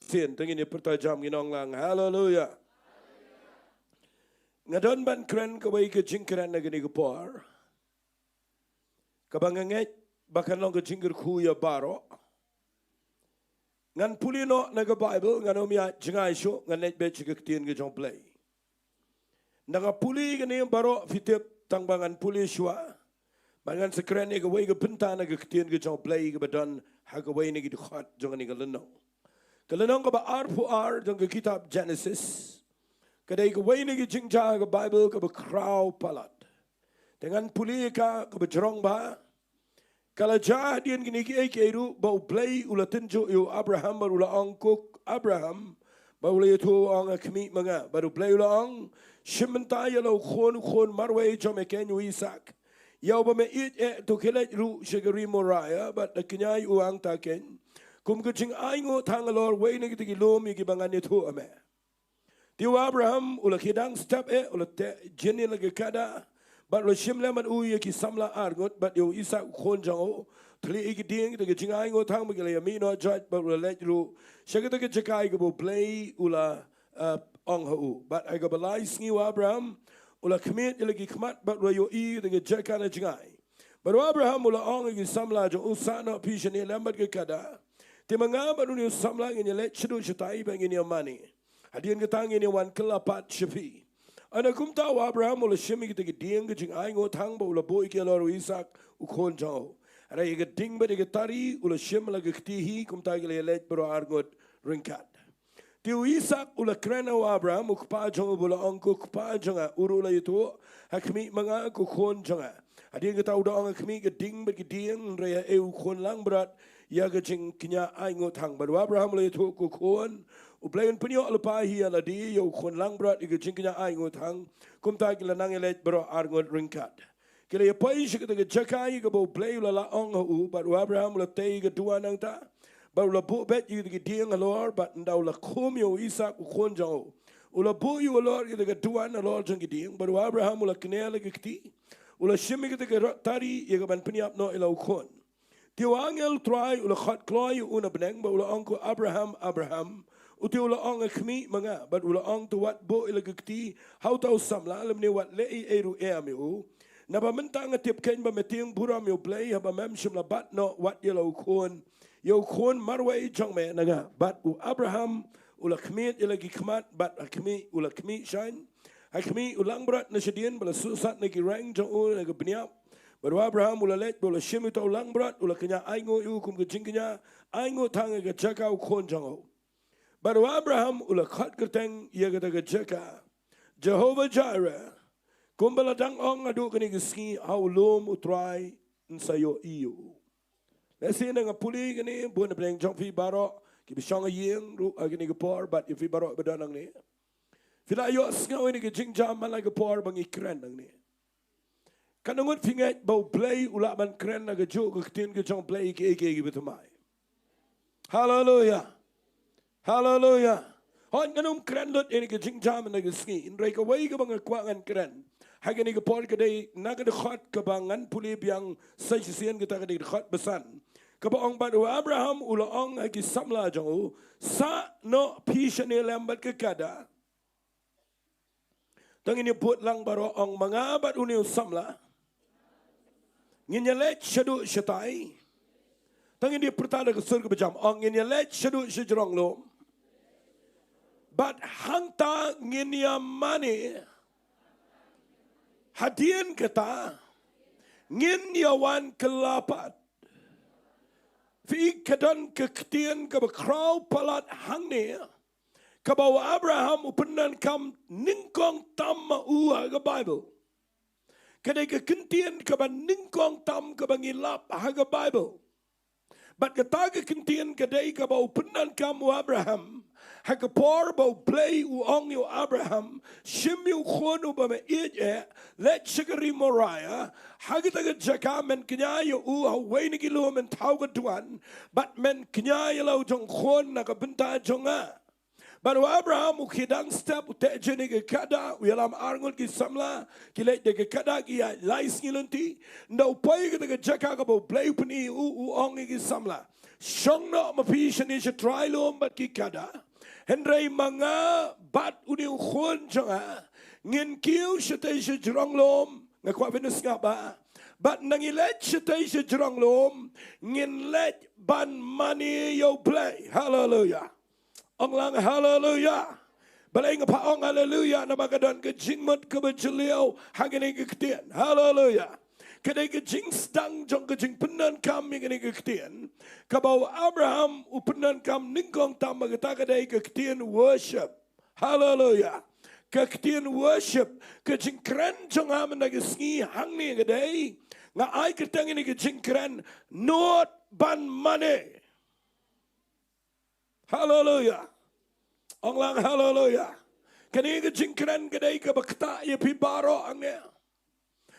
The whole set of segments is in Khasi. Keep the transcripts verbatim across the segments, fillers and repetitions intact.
shisien, to ngin ïa pyrta jam, ngin ong lang, Haleluya. Nga don ban kren kawei ka jingkren ha kane ka por, kaba nga ngeit ba kan long ka jingkyrkhu ïa baroh. Ngan pule noh na ka Baibl, ngan ym ïa jngai shuh, ngan leit beit sha ka ktien ka jong U Blei. Nda nga pule kane, baroh phi tip, tang ba ngan pule shuwa, ba ngan sa kren ïa kawei ka bynta na ka ktien ka jong U Blei kaba don ha kawei na ki dkhot jong kane ka lynnong. Ka lynnong kaba arphew ar jong ka kitab Jenesis ka dei kawei na ki jingjia ha ka Baibl kaba khraw palat. Te ngan pule ïa ka, kaba jrong bha. Ka la jia hadien kine kiei kiei ruh ba U Blei u la tynjuh ïa u Abraham bad u la ong, Ko Abraham. Bad u la ïathuh, u ong, Ha khmih, ma nga. Bad U Blei u la ong, Shim bynta ïa la u khun, u khun marwei jong me keiñ, u Isaak, ïa uba me ïeit eh, to khie leit ruh sha ka ri Moria bad da kñia ïa u hangta keiñ, kum ka jingainguh thang halor wei na kita ki lum ïa kiba ngan ïathuh ha me. Te u Abraham u la khie dang step eh, u la teh jin ïa la ka kada, bad u la shim lem bad u ïa ki samla arngut bad ïa u Isaak u khun jong u, thylliej ïa ki dieng, kita ki jingainguh thang ba ki la ïa mih noh jait, bad u la leit ruh sha kata ka jaka ïa kaba U Blei u la, eh, ong ha u. Bad ha kaba lai sngi u Abraham u la khmied ïa la ki khmat bad u la ïohi ïa kata ka jaka na jngai. Bad u Abraham u la ong ïa ki samla jong u, Sah noh phi shane lem bad ka kada. Te ma nga bad une u samla ngin ïa leit shaduh shatai bad ngin ïa mane. Hadien kata ngin ïa wan kylla pat sha phi. Ynda kumta u Abraham u la shim ïa kita ki dieng ka jingainguh thang bad u la buh ïa ki halor u Isaak u khun jong u. Hynrei ïa ka ding bad ïa ka tari u la shim ha la ka kti hi, kumta ki la ïa leit baroh arngut ryngkat. Te u Isaak u la kren ha u Abraham u kpa jong u bad u la ong, Ko kpa jong nga. U ruh u la ïathuh, Ha khmih, ma nga, ko khun jong nga. Hadien kata u da ong, Ha khmih, ka ding bad ki dieng, hynrei haei u khun langbrot ïa ka jingkñia ainguh thang? Bad u Abraham u la ïathuh, Ko khun, U Blei un pynïoh lypa hi ïa lade ïa u khun langbrot ïa ka jingkñia ainguh thang. Kumta ki la nang ïa leit baroh arngut ryngkat. Ki la ïa poi sha kata ka jaka ïa kaba U Blei u la lah ong ha u, bad u Abraham u la tei ïa ka duwan hangta, bad u la buh beit ïa kita ki dieng halor, bad ynda u la khum ïa u Isaak u khun jong u, u la buh ïa u halor kata ka duwan halor jong ki dieng, bad u Abraham u la kner la ka kti, u la shim ïa kata ka ro-, tari ïa ka ban pynïap noh ïa la u khun. Te u angel u Trai u la khot kloi ïa u na bneng bad u la ong, Ko Abraham, Abraham. U te u la ong, Ha khmih, ma nga. Bad u la ong, To wat buh ïa la ka kti ha uta u samla, lymne wat leh ei ei ruh em ïa u. Naba mynta nga tip keiñ ba me tieng burom ïa U Blei, haba mem shym la bat noh wat ïa la u khun, ïa u khun marwei jong me na nga. Bad u Abraham u la khmied ïa la ki khmat bad ha khmih u la khmih shaiñ. Ha khmih u langbrot na shadien bad la suhsat na ki reng jong u na ka bniap. Bad u Abraham u la leit bad u la shim ïa uta u langbrot, u la kñia ainguh ïa u kum ka jingkñia ainguh thang ha ka jaka u khun jong u. Bad u Abraham u la khot kyrteng ïa kata ka jaka Jehovah Jireh, kumba la dang ong haduh kane ka sngi, Ha u lum U Trai yn sa ïohi ïa u. Lehse nga pule kane, bun na pdeng jong phi baroh kiba shong ha ïing ruh ha kane ka por, bad ïa phi baroh ba don hangne. Phi la ïohsngew ïa kane ka jingjia man la ka por ba ngi kren hangne. Katno ngut phi ngeit ba U Blei u lah ban kren na kajuh ka ktien ka jong U Blei ïa kiei kiei kiba thymmai? Haleluya. Haleluya. Hooid, ngan ym kren lut ïa kane ka jingjia mynta ka sngi. Hynrei kawei kaba nga kwah ngan kren ha kane ka por ka dei na ka dkhot kaba ngan pule biang sa shisien, kata ka dei ka dkhot ba san. Kaba ong, Bad u Abraham u la ong ha ki samla jong u, Sah noh phi shane lem bad ka kada. To ngin ïa bud lang baroh, ong, Ma nga bad une u samla ngin ïa leit shaduh shatai. To ngin ïa pyrta da ka sur kaba jam, ong, Ngin ïa leit shaduh shajrong lum. Bad hangta ngin ïa mane. Hadien kata ngin ïa wan kylla pat. Phi, ka don ka ktien kaba khraw palat hangne, kaba u Abraham u pyndonkam nyngkong tam ma u ha ka Baibl. Ka dei ka ktien kaba nyngkong tam kaba ngi lap ha ka Baibl. Bad kata ka ktien ka dei kaba u pyndonkam u Abraham ha ka por ba U Blei u ong ïa u Abraham, Shim ïa u khun uba me ïeit eh, leit sha ka ri Moria, ha kata ka jaka men kñia ïa u ha uwei na ki lum, men thaw ka duwan, bad men kñia ïa la u jong u khun na ka bynta jong nga. Bad u Abraham u khie dang step, u teh jin ïa ka kada, u ïalam ar ngut ki samla, ki leit da ka kada ki ïaid lai sngi lynti. Ynda u poi kata ka jaka kaba U Blei u pyni ïa u, u ong ïa ki samla, Shong noh ma phi shane sha trai lum bad ki kada. Hynrei ma nga bad une u khun jong nga ngin kiew shatei sha jrong lum. Nga kwah phin sngap ba, bad nang i leit shatei sha jrong lum, ngin leit ban mane ïa U Blei. Haleluya. Ong lang haleluya. Balei nga phah ong haleluya? Namar ka don ka jingmut kaba jylliew ha kane ka ktien. Haleluya. Ka dei ka jingsdang jong ka jingpyndonkam ïa kane ka ktien, kaba u Abraham u pyndonkam nyngkong tam, ba kata ka dei ka ktien worship. Haleluya. Ka ktien worship, ka jingkren jong nga mynta ka sngi hangne ka dei, nga ai kyrteng ïa kane ka jingkren, nud ban mane. Haleluya. Ong lang haleluya. Kane ka jingkren ka dei kaba ktah ïa phi baroh hangne.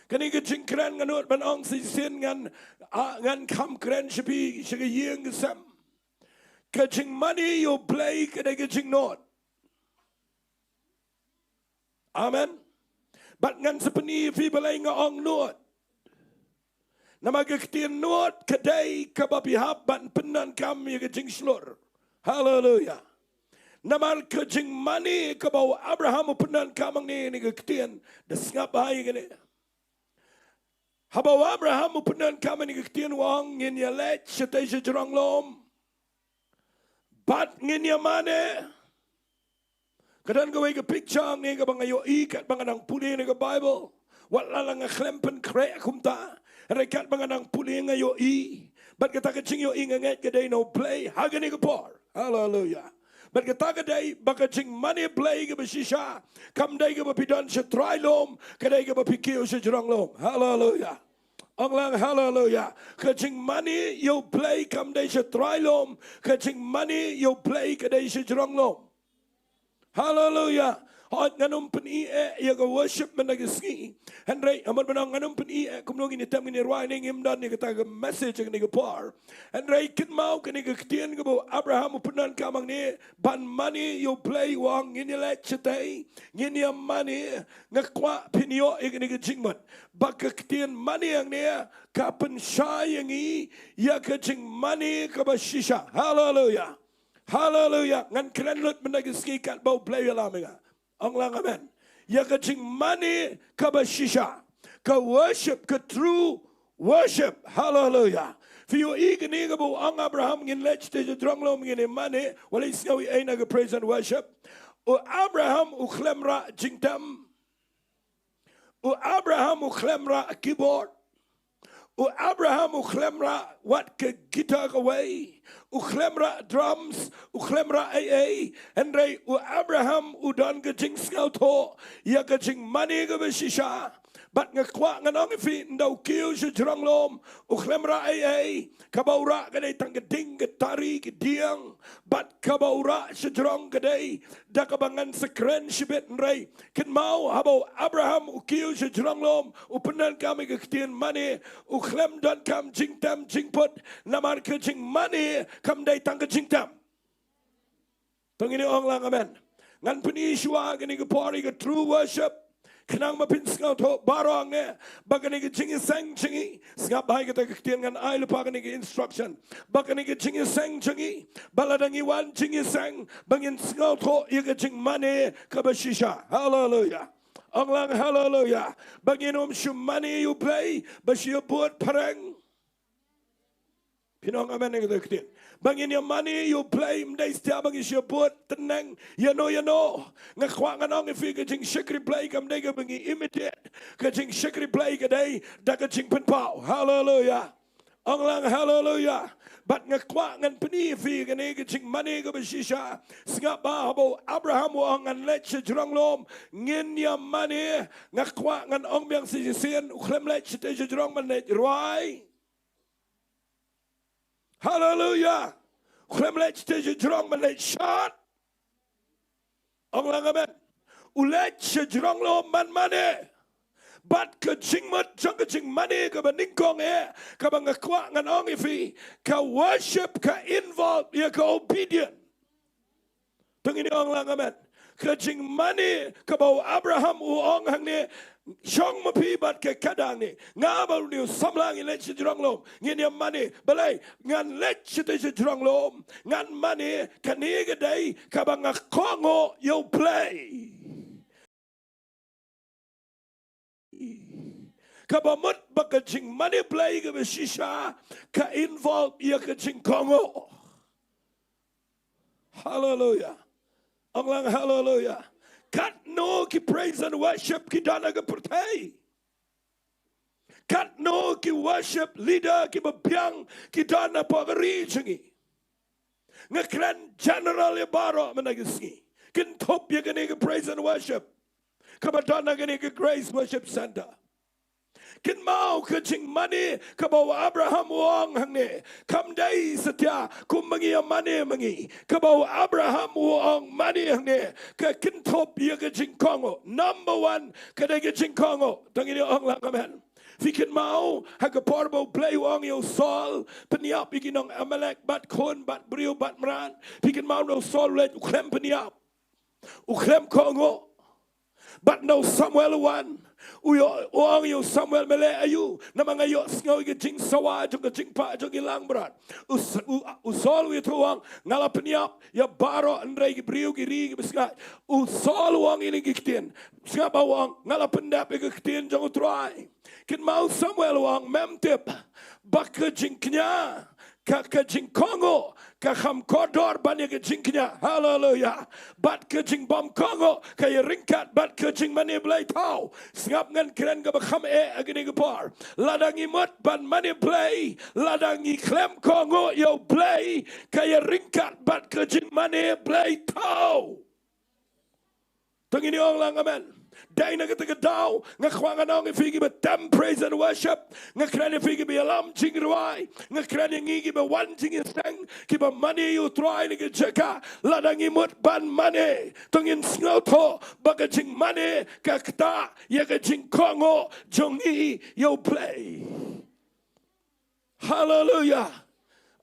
Kane ka jingkren nga nud ban ong shisien ngan, ah, ngan kham kren sha phi sha ka ïing ka sem. Ka jingmane ïa U Blei ka dei ka jingnud. Amen. Bad ngan sa pyni ïa phi balei nga ong nud. Namar ka ktien nud ka dei kaba phi hap ban pyndonkam ïa ka jingshlur. Haleluya. Namar ka jingmane kaba u Abraham u pyndonkam hangne ïa kane ka ktien, da sngap bha ïa kane. Haba u Abraham u pyndonkam ïa kane ka ktien, u ong ngin ïa leit shatei sha jrong lum, bad ngin ïa mane. Ka don kawei ka picture hangne kaba nga ïohi katba nga dang pule ïa kane ka Bible. Wat la la nga khlem pynkhreh kumta, hynrei katba nga dang pule nga ïohi. Bad kata ka jingïohi nga ngeit ka dei na U Blei ha kane ka por. Haleluya. Bad kata ka dei ba ka jingmane Blei kaba shisha kam dei kaba phi don sha trai lum, ka dei kaba phi kiew sha jrong lum. Haleluya. Ong lang haleluya. Ka jingmane ïa U Blei kam dei sha trai lum, ka jingmane ïa U Blei ka dei sha jrong lum. Haleluya. Hooid, ngan ym pyni eh ïa ka worship mynta ka sngi. Hynrei, ha mut ban ong ngan ym pyni eh kumno ngin ïa tem ngin ïa rwai ne, ngim don ïa kata ka message ha kane ka por. Hynrei kynmaw kane ka ktien kaba u Abraham u pyndonkam hangne ban mane ïa U Blei, u ong ngin ïa leit shatei, ngin ïa mane. Nga kwah phin ïoh ïa kane ka jingmut ba ka ktien mane hangne ka pynshai ïa ngi ïa ka jingmane kaba shisha. Haleluya. Haleluya. Ngan kren lut mynta ka sngi katba U Blei u ïalam ïa nga. Ong lang amen. Ïa ka jingmane kaba shisha. Ka worship, ka true worship. Haleluya. Phi ïohi kane kaba u ong Abraham ngin leit shatei sha jrong lum ngin ïa mane, wat la sngew ei na ka praise and worship. U Abraham u khlem rah jingtem. U Abraham u khlem rah keyboard. U Abraham u khlem rah wat ka guitar kawei. U khlem rah drums, u khlem rah ei ei. Hynrei u Abraham u don ka jingsngewthuh ïa ka jingmane kaba shisha. Bad nga kwah ngan ong ïa phi, ynda u kiew sha jrong lum, u khlem rah ei ei. Kaba u rah ka dei tang ka ding, ka tari, ka dieng. Bad kaba u rah sha jrong ka dei da kaba ngan sa kren shibit, hynrei kynmaw haba u Abraham u kiew sha jrong lum, u pyndonkam ïa ka ktien mane, u khlem donkam jingtem jingput, namar ka jingmane kam dei tang ka jingtem. To ngin ong lang amen. Ngan pyni shuwa kane ka por ïa ka true worship. Khnang ba phin sngewthuh baroh hangne ba kane ka jingïaseng jong ngi, sngap bha ïa kata ka ktien, ngan ai lypa kane ka instruction. Ba kane ka jingïaseng jong ngi, ba lada ngi wan jingïaseng, ba ngin sngewthuh ïa ka jingmane kaba shisha. Haleluya. Ong lang haleluya. Ba ngin ym shu mane ïa U Blei ba shu ïa bud phareng. Phin ong amen ïa kata ka ktien. Ba ngin ïa mane ïa U Blei ym dei shisha ba ngin shu ïa bud tneng ïano ïano. Nga kwah ngan ong ïa phi, ka jingshakri Blei kam dei kaba ngi imitate. Ka jingshakri Blei ka dei da ka jingpynpaw. Haleluya. Ong lang haleluya. Bad nga kwah ngan pyni ïa phi kane ka jingmane kaba shisha. Sngap bha, haba u Abraham u ong ngan leit sha jrong lum, ngin ïa mane. Nga kwah ngan ong biang shisien, u khlem leit shatei sha jrong ban leit rwai. Haleluya. U khlem leit shatei sha jrong ban leit shad. Ong lang amen. U leit sha jrong lum ban mane. Bad ka jingmut jong ka jingmane kaba nyngkong eh, kaba nga kwah ngan ong ïa phi, ka worship ka involve ïa ka obedient. To ngin ong lang amen. Ka jingmane kaba u Abraham u ong hangne, shong ma phi bad ka kata ne. Nga bad une u samla ngin leit sha jrong lum, ngin ïa mane. Balei? Ngan leit shatei sha jrong lum, ngan mane. Kane ka dei kaba nga kohnguh ïa U Blei. Kaba mut ba ka jingmane Blei kaba shisha ka involve ïa ka jingkohnguh. Haleluya. Ong lang haleluya. Katno ki praise and worship ki don ha ka pyrthei. Katno ki worship leader kiba biang ki don hapoh ka ri jong ngi. Nga kren general ïa baroh mynta ka sngi. Kynthup ïa kane ka praise and worship kaba don ha kane ka Grace Worship Center. Kynmaw ka jingmane kaba u Abraham u ong hangne, kam dei satia kumba ngi ïa mane ma ngi. Kaba u Abraham u ong mane hangne ka kynthup ïa ka jingkohnguh. Number one ka dei ka jingkohnguh. To ngin ïa ong lang amen. Phi kynmaw ha ka por ba U Blei u ong ïa u Saul, pynïap ïa ki nong Amalek, bat khun, bat briew, bat mrad. Phi kynmaw na u Saul u leit u khlem pynïap, u khlem kohnguh. Bad na u Samuel u wan, u ïoh, u ong ïa u Samuel, me leh aïu? Namar nga ïohsngew ïa ka jingsawa jong ka jingpah jong ki langbrot. U S-, u, u Saul u ïathuh u ong, nga la pynïap ïa baroh, hynrei ki briew ki ri kiba sngaid. U Saul u ong ïa kine ki ktien. Sngap ba u ong, nga la pyndep ïa ka ktien jong U Trai. Kynmaw u Samuel u ong, mem tip ba ka jingkñia, ka, ka jingkohnguh ka kham kordor ban ïa ka jingkñia. Haleluya. Bad ka jingbym kohnguh ka ïa ryngkat bad ka jingmane Blei thaw. Sngap, ngan kren kaba kham eh ha kane ka por. Lada ngi mut ban mane Blei, lada ngi khlem kohnguh ïa U Blei, ka ïa ryngkat bad ka jingmane Blei thaw. To ngin ïa ong lang amen. Dei na kata ka daw nga kwah ngan ong ïa phi kiba tem praise and worship, nga kren ïa phi kiba ïalam jingrwai, nga kren ïa ngi kiba wan jingïaseng, kiba mane ïa U Trai na ka jaka. Lada ngi mut ban mane, to ngin sngewthuh ba ka jingmane ka ktah ïa ka jingkohnguh jong ngi ïa U Blei. Haleluya.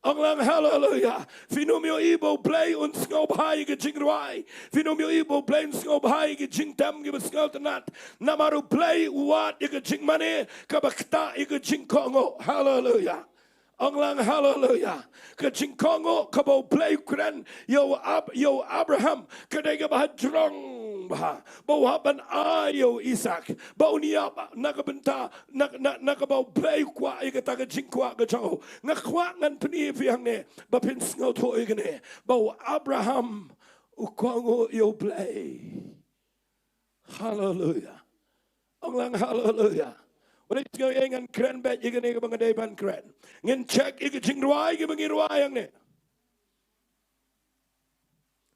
Ong lang haleluya. Phin ym ïohi ba U Blei un sngewbha ïa ka jingrwai. Phin ym ïohi ba U Blei un sngewbha ïa ka jingtem kiba sngewtynnat. Namar U Blei u wad ïa ka jingmane kaba ktah ïa ka jingkohnguh. Haleluya. Ong lang haleluya. Ka jingkohnguh kaba U Blei u kren ïa u Ab-, ïa u Abraham ka dei kaba hajrong bha, ba u hap ban ai ïa u Isaak, ba un ïap na ka bynta, na, na, na kaba U Blei u kwah ïa kata ka jingkwah ka jong u. Nga kwah ngan pyni ïa phi hangne ba phin sngewthuh ïa kane, ba u Abraham u kohnguh ïa U Blei. Haleluya. Ong lang haleluya. Wat la sngew ïa ngan kren beit ïa kane kaba nga dei ban kren. Ngin check ïa ka jingrwai kaba ngi rwai hangne.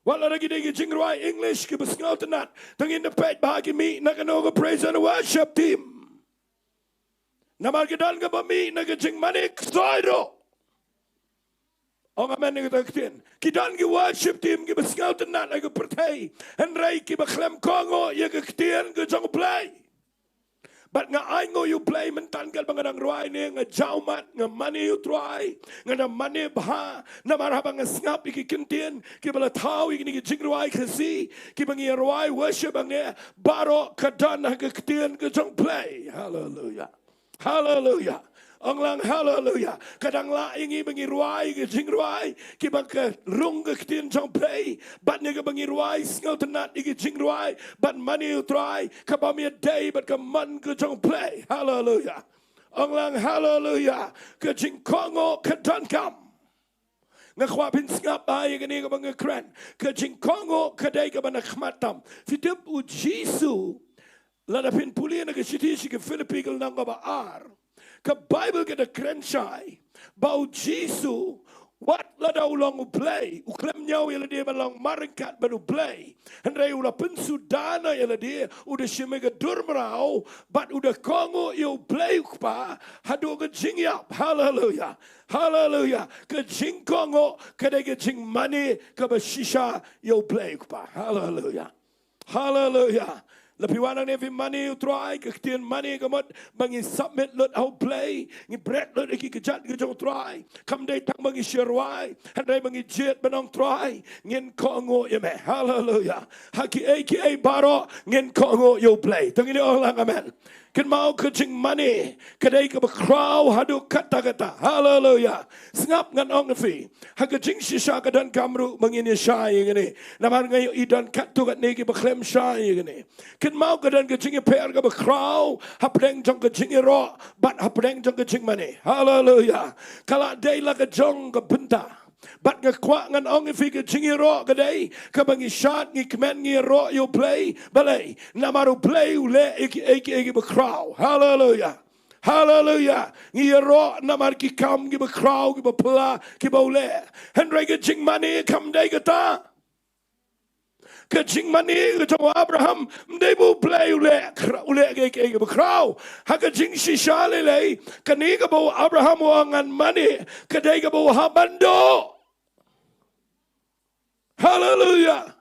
Wat la ki dei ki jingrwai English kiba sngewtynnat, to ngin da peit ba ki mih na kano ka praise and worship team. Namar ki don kaba mih na ka jingmane ksoi ruh. Ong amen ïa kata ka ktien. Ki don ki worship team kiba sngewtynnat ha ka pyrthei, hynrei kiba khlem kohnguh ïa ka ktien ka jong U Blei. Bad nga ainguh ïa U Blei mynta katba nga dang rwai ne, nga jaw mat, nga mane ïa U Trai, nga da mane bha, namar haba nga sngap ïa ki kyntien kiba la thaw ïa kine ki jingrwai Khasi kiba ngi rwai worship hangne, baroh ka don ha ka ktien ka jong U Blei. Haleluya. Haleluya. Ong lang haleluya. Ka dang lah ïa ngi ba ngi rwai ki jingrwai kiba ka rung ka ktien jong U Blei, bad ïa kaba ngi rwai sngewtynnat ïa ki jingrwai bad mane ïa U Trai, ka bym ïadei bad ka mon ka jong U Blei. Haleluya. Ong lang haleluya. Ka jingkohnguh ka donkam. Nga kwah phin sngap bha ïa kane kaba nga kren. Ka jingkohnguh ka dei kaba na khmat tam. Phi tip, U Jisu, lada phin pule na ka shithi sha ki Philippi ka lynnong kaba ar, ka Baibl ka da kren shai ba U Jisu, wat lada u long U Blei, u khlem ñiew ïa lade ban long marryngkat bad U Blei, hynrei u la pynsuda noh ïa lade, u da shim ïa ka dur mraw, bad u da kohnguh ïa U Blei U Kpa haduh ka jingïap. Haleluya. Haleluya. Ka jingkohnguh ka dei ka jingmane kaba shisha ïa U Blei U Kpa. Haleluya. Haleluya. La phi wan hangne phi mane ïa u Trai, ka ktien mane ka mut ba ngi submit lut ha u Blei, ngi bret lut ïa ki kjat ki jong u Trai. Kam dei tang ba ngi shu rwai, hynrei ba ngi jied ban ong Trai, ngin kohnguh ïa me. Haleluya. Ha kiei kiei baroh ngin kohnguh ïa u Blei. To ngin ong lang amen. Kynmaw ka jingmane ka dei kaba khraw haduh katta katta. Haleluya. Sngap ngan ong ïa phi, ha ka jingshisha ka donkam ruh ba ngin ïa shai ïa kane. Namar nga ïohi don katto katne kiba khlem shai ïa kane. Kynmaw ka don ka jingïapher kaba khraw hapdeng jong ka jingïaroh bad hapdeng jong ka jingmane. Haleluya. Ka la dei la ka jong ka bynta. Bad nga kwah ngan ong ïa phi ka jingïaroh ka dei kaba ngi shad, ngi kmen, ngi ïaroh ïa u Blei. Balei? Namar u Blei u leh ïa kiei kiei kiba khraw. Haleluya. Haleluya. Ngi ïaroh namar ki kam kiba khraw, kiba pla, kiba u leh. Hynrei ka jingmane kam dei kata. Ka jingmane ka jong u Abraham ym dei ba u Blei u leh khra-, u leh kiei kiei kiba khraw. Ha ka jingshisha lei lei, kane kaba u Abraham u ong ngan mane ka dei kaba u hap ban duh. Haleluya.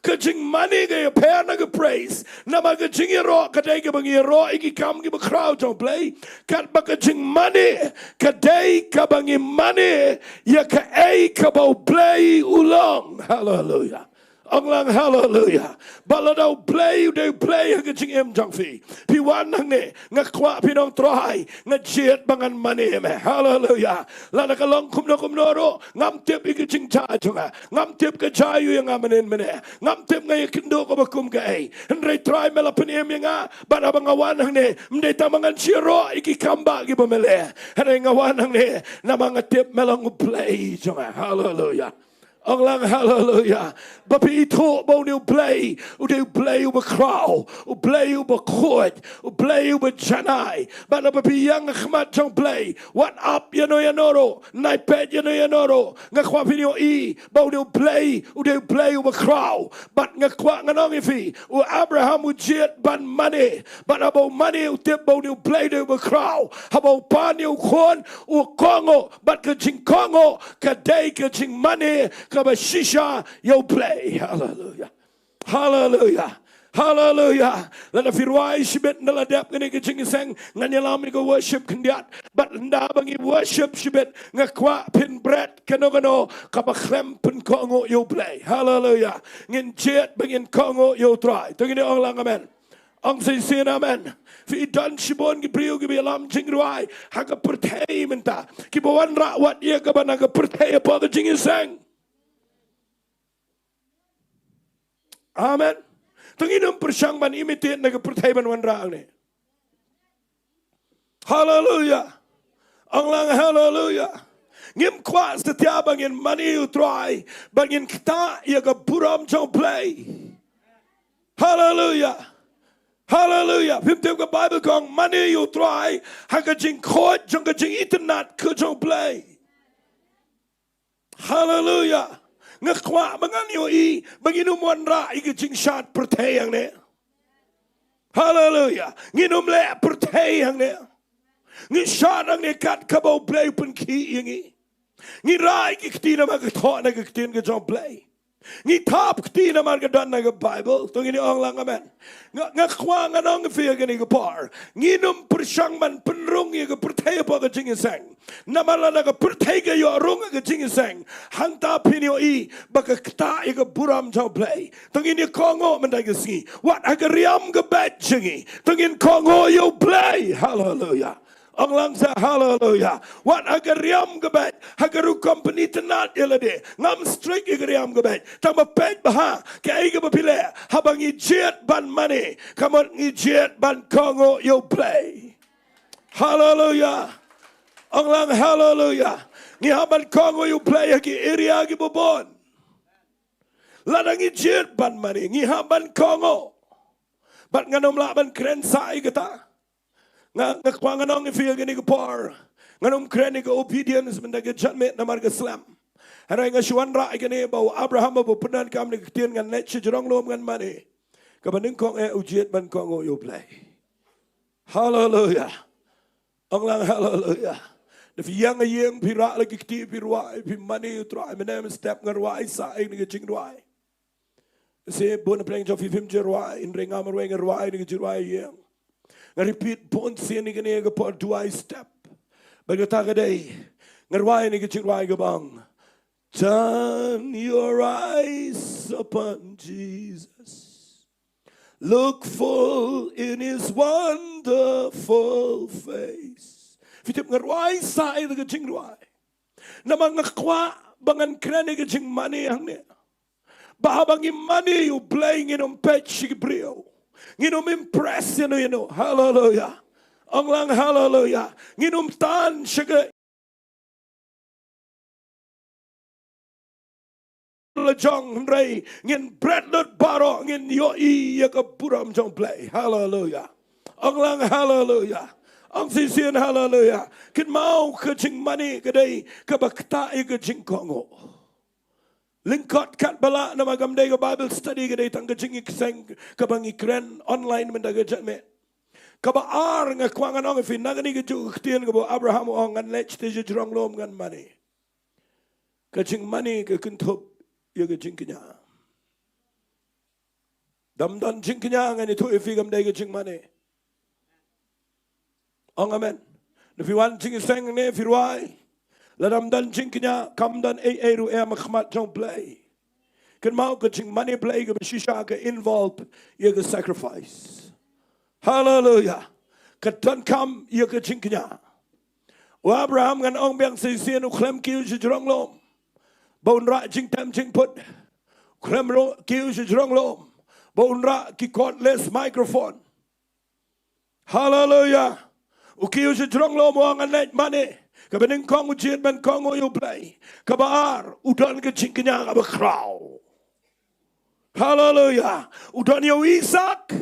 Ka jingmane ka ïapher na ka praise. Namar ka jingïaroh ka dei kaba ngi ïaroh ïa ki kam kiba khraw jong u Blei. Katba ka jingmane ka dei kaba ngi mane ïa kaei kaba u Blei u long. Haleluya. Ong lang haleluya. Ba lada u Blei u dei u Blei ha ka jingim jong phi, phi wan hangne, nga kwah phin ong Trai, nga jied ba ngan mane ïa me. Haleluya. Lada ka long kumno kumno ruh, ngam tip ïa ka jingjia jong nga. Ngam tip ka jia ïa nga mynnin mynne. Ngam tip nga ïakynduh kaba kum kaei. Hynrei Trai me la pynim ïa nga, bad haba nga wan hangne, ym dei tang ba ngan shu ïaroh ïa ki kam ba kiba me leh. Hynrei nga wan hangne namar nga tip me long u Blei jong nga. Haleluya. Ong lang haleluya. Ba phi ithuh ba une u Blei u dei u Blei uba khraw, u Blei uba khuid, u Blei uba janai. Bad naba phi ïeng ha khmat jong u Blei, wat ap ïano ïano ruh, nai peit ïano ïano ruh, nga kwah phin ïohi ba une u Blei u dei u Blei uba khraw. Bad nga kwah ngan ong ïa phi, u Abraham u jied ban mane. Bad haba u mane u tip ba une u Blei u dei uba khraw. Haba u pan ïa u khun, u kohnguh. Bad ka jingkohnguh ka dei ka jingmane kaba shisha ïa u Blei. Haleluya. Haleluya. Haleluya. Lada phi rwai shibit ynda la dep kane ka jingïaseng, ngan ïalam ïa ka worship khyndiat. Bad ynda ba ngi worship shibit, nga kwah phin bret kano kano kaba khlem pynkohnguh ïa u Blei. Haleluya. Ngin jied ba ngin kohnguh ïa u Trai. To ngin ong lang amen. Ong shisien amen. Phi don shibun ki briew kiba ïalam jingrwai ha ka pyrthei mynta, kiba wanrah wat ïa kaba na ka pyrthei hapoh ka jingïaseng. Amen. To ngin ym pyrshang ban imitate na ka pyrthei ban wanrah hangne. Haleluya. Ong lang haleluya. Ngim kwah satia ba ngin mane ïa u Trai, ba ngin ktah ïa ka burom jong u Blei. Haleluya. Haleluya. Phim tip ka Bible ka ong mane ïa u Trai ha ka jingkhuid jong ka jingitynnad ka jong u Blei. Haleluya. Nga kwah ba ngan ïohi ba ngin ym wanrah ïa ka jingshad pyrthei hangne. Haleluya. Ngin ym leh pyrthei hangne. Ngi shad hangne kat kaba u Blei u pynkhih ïa ngi. Ngi rai ki kti namar ka thoh na ka ktien ka jong u Blei. Ngi thap kti namar ka don na ka Bible. To ngin ong lang amen. Nga, nga kwah ngan ong ïa phi ha kane ka por, ngin ym pyrshang ban pynrung ïa ka pyrthei hapoh ka jingïaseng. Namar lada ka pyrthei ka ïoh rung ha ka jingïaseng, hangta phin ïohi ba ka ktah ïa ka burom jong u Blei. To ngin ïa kohnguh mynta ka sngi, wat ha ka riam ka beit jong ngi. To ngin kohnguh ïa u Blei. Haleluya. Ong lang sa haleluya. Wat ha ka riam ka beit, ha ka rukom pynitynnad ïa lade. Ngam strict ïa ka riam ka beit. Tang ba peit bha kaei kaba phi leh. Haba ngi jied ban mane, ka mut ngi jied ban kohnguh ïa u Blei. Haleluya. Ong lang haleluya. Ngi hap ban kohnguh ïa u Blei ha ki area kiba bun. Lada ngi jied ban mane, ngi hap ban kohnguh. Bad ngan ym lah ban kren sa ïa kata. Nga, nga kwah ngan ong ïa phi ha kane ka por, ngan ym kren ïa ka obedience mynta ka janmiet namar ka slem. Hynrei nga shu wanrah ïa kane ba u Abraham haba u pyndonkam ïa ka ktien ngan leit sha jrong lum ngan mane, kaba nyngkong eh u jied ban kohnguh ïa u Blei. Haleluya. Ong lang haleluya. Da phi ïeng ha ïing phi rah la ki kti phi rwai, phi mane ïa u Trai, mynne mynstep nga rwai sa ïa kane ka jingrwai. Shisien bun na pdeng jong phi phim ju rwai, hynrei nga marwei nga rwai ïa kane ka jingrwai ïa. Nga repeat bun sien ïa kane ka por, duwai step. Bad kata ka dei, nga rwai ïa kane ka jingrwai kaba ong, "Turn your eyes upon Jesus. Look full in his wonderful face." Phi tip nga rwai sa ïa kane ka jingrwai namar nga kwah ba ngan kren ïa ka jingmane hangne. Ba haba ngi mane ïa U Blei ngin ym peit sha ki briew. Ngin ym impress ïano ïano. Haleluya. Ong lang haleluya. Ngin ym tan sha ka la jong, hynrei ngin bret lut baroh, ngin ïohi ïa ka burom jong U Blei. Haleluya. Ong lang haleluya. Ong shisien haleluya. Kynmaw ka jingmane ka dei kaba ktah ïa ka jingkohnguh. Lyngkot katba lah, namar kam dei ka Bible study, ka dei tang ka jingïaseng kaba ngi kren online mynta ka janmiet. Kaba ar nga kwah ngan ong ïa phi, na kane kajuh ka ktien kaba u Abraham u ong, "Ngan leit shatei sha jrong lum ngan mane." Ka jingmane ka kynthup ïa ka jingkñia. Lada ym don jingkñia, ngan ïathuh ïa phi, kam dei ka jingmane. Ong amen. Lada phi wan jingïaseng ne phi rwai, lada ym don jingkñia, kam don ei ei ruh em ha khmat jong U Blei. Kynmaw ka jingmane Blei kaba shisha ka involve ïa ka sacrifice. Haleluya. Ka donkam ïa ka jingkñia. U Abraham, ngan ong biang shisien, u khlem kiew sha jrong lum ba un rah jingtem jingput. U khlem ruh kiew sha jrong lum ba un rah ki cordless microphone. Haleluya. U kiew sha jrong lum, u ong, "Ngan leit mane." Kaba nyngkong, u jied ban kohnguh ïa U Blei. Kaba ar, u don ka jingkñia kaba khraw. Haleluya. U don ïa u Isak.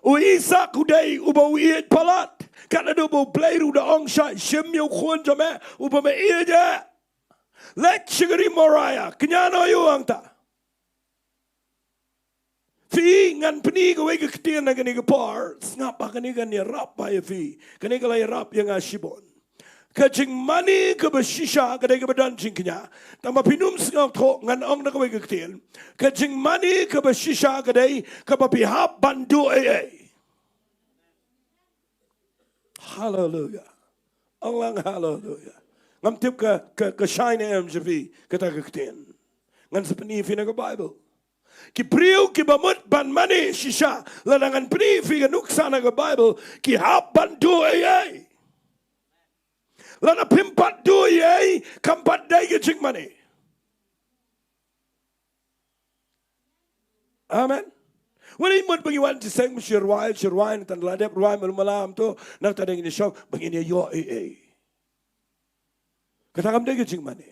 U Isak u dei uba u ïeit palat. Katba u Blei ruh u da ong, "Shah shim ïa u khun jong me uba me ïeit. Leit sha ka ri Moria, kñia noh ïa u hangta." Phi, ngan pyni kawei ka ktien ha kane ka por. Sngap ba kane kan ïarap bha ïa phi. Kane ka la ïarap ïa nga shibun. Ka jingmane kaba shisha ka dei kaba don jingkñia. Tangba phin ym sngewthuh, ngan ong da kawei ka ktien. Ka jingmane kaba shisha ka dei kaba phi hap ban duh ei ei. Haleluya. Ong lang haleluya. Ngam tip ka, ka, ka shai ne em sha phi kata ka ktien. Ngan sa pyni ïa phi na ka Bible. Ki briew kiba mut ban mane shisha, lada ngan pyni ïa phi ka nuksa na ka Bible, ki hap ban duh ei ei. Lada phim pat duh ei ei, kam pat dei ka jingmane. Amen. Wat la mut ba ngi wan jingïaseng, shu rwai, shu rwai, nangta la dep rwai, malu malam to, nangta dang ïa shong, ba ngin ïa ïoh ei ei. Kata kam dei ka jingmane.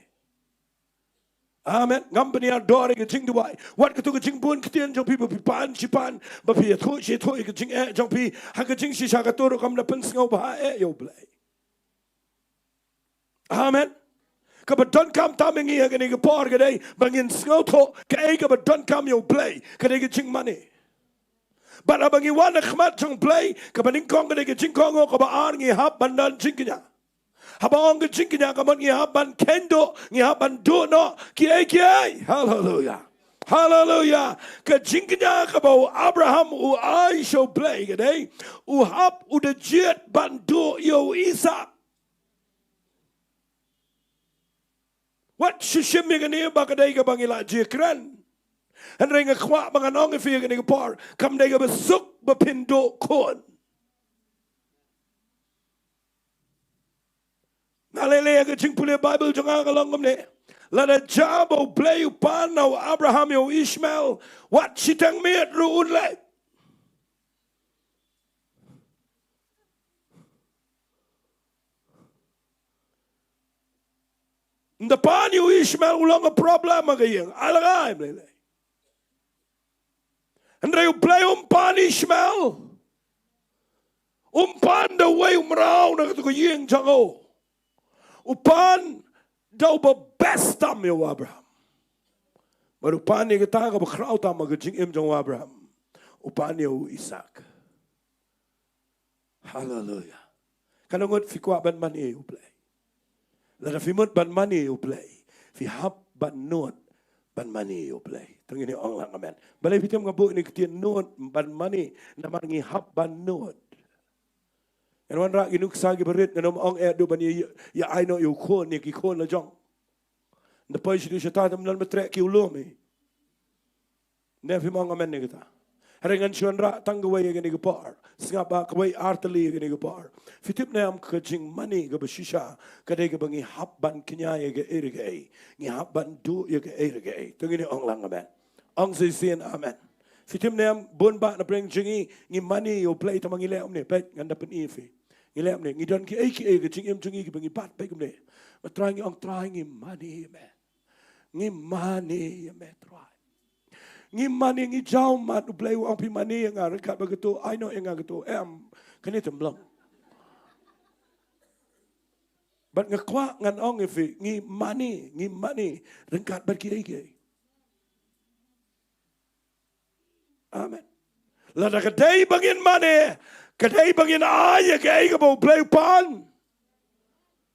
Amen. Ngam pynïador ïa ka jingduwai. Wat katto ka jingbun ktien jong phi, ba phi pan shi pan, ba phi ïathuh shi ïathuh ïa ka jingeh jong phi ha ka jingshisha, kato ruh kam da pynsngewbha eh ïa U Blei. Amen. Kaba donkam tam ïa ngi ha kane ka por ka dei ba ngin sngewthuh kaei kaba donkam ïa U Blei, ka dei ka jingmane. Bad haba ngi wan ha khmat jong U Blei, kaba nyngkong ka dei ka jingkohnguh, kaba ar ngi hap ban don jingkñia. Haba ong ka jingkñia ka mut ngi hap ban kheiñ duh, ngi hap ban duh noh kiei kiei. Haleluya. Haleluya. Ka jingkñia kaba u Abraham u ai sha U Blei ka dei, u hap u da jied ban duh ïa u Isak. Wat shu shim ïa kane ba ka dei kaba ngi la jia kren. Hynrei nga kwah ba ngan ong ïa phi ïa kane ka por, kam dei kaba suk ba phin duh khun. Nga lei lei ïa ka jingpule Bible jong nga ka long kumne. Lada jia ba U Blei u pan na u Abraham ïa u Ishmael, wat shiteng miet ruh un leit. Ynda pan ïa u Ishmael u long ka problem ha ka ïing. Ai la ngai, ym lei lei. Hynrei U Blei um pan Ishmael. Um pan da uwei u mraw na kato ka ïing jong u. U pan da uba best tam ïa u Abraham. Bad u pan ïa kata kaba khraw tam ha ka jingim jong u Abraham. U pan ïa u Isak. Haleluya. Katno ngut phi kwah ban mane ïa U Blei? Lada phi mut ban mane ïa U Blei, phi hap ban nud ban mane ïa U Blei. To ngin ong lang amen. Balei phi tip nga buh ïa kane ka ktien nud ban mane, namar ngi hap ban nud. Ngan wanrah ki nuksa kiba rit, ngan ym ong eh duh ban ïa, ïa ai noh ïa u khun, ïa ki khun la jong. Nda poi sha tu sha ta, tam don ba treh ki u lum hi. Nda phim ong amen ïa kata. Hynrei ngan shu wanrah tang kawei ïa kane ka por. Sngap ba kawei ar tylli ïa kane ka por. Phi tip ne em, ka jingmane kaba shisha ka dei kaba ngi hap ban kñia ïa kaei re kaei. Ngi hap ban duh ïa kaei re kaei. To ngin ong lang amen. Ong shisien amen. Phi tip ne em, bun bah na pdeng jong ngi, ngi mane ïa U Blei tangba ngi leh kumne, peit ngan da pyni ïa phi. Ngi leh kumne, ngi don kiei kiei ka jingim jong ngi kiba ngi bat, peit kumne. Ba Trai, ngi ong Trai, ngi mane ïa me. Ngi mane ïa me Trai. Ngi mane, ngi jaw mad, U Blei u ong phi mane ïa nga ryngkat bad kato, ai noh ïa nga kato, em, kane te mlong. Bad nga kwah ngan ong ïa phi, ngi mane, ngi mane ryngkat bad kiei kiei. Amen. Lada ka dei ba ngin mane, ka dei ba ngin ai ïa kaei kaba U Blei u pan.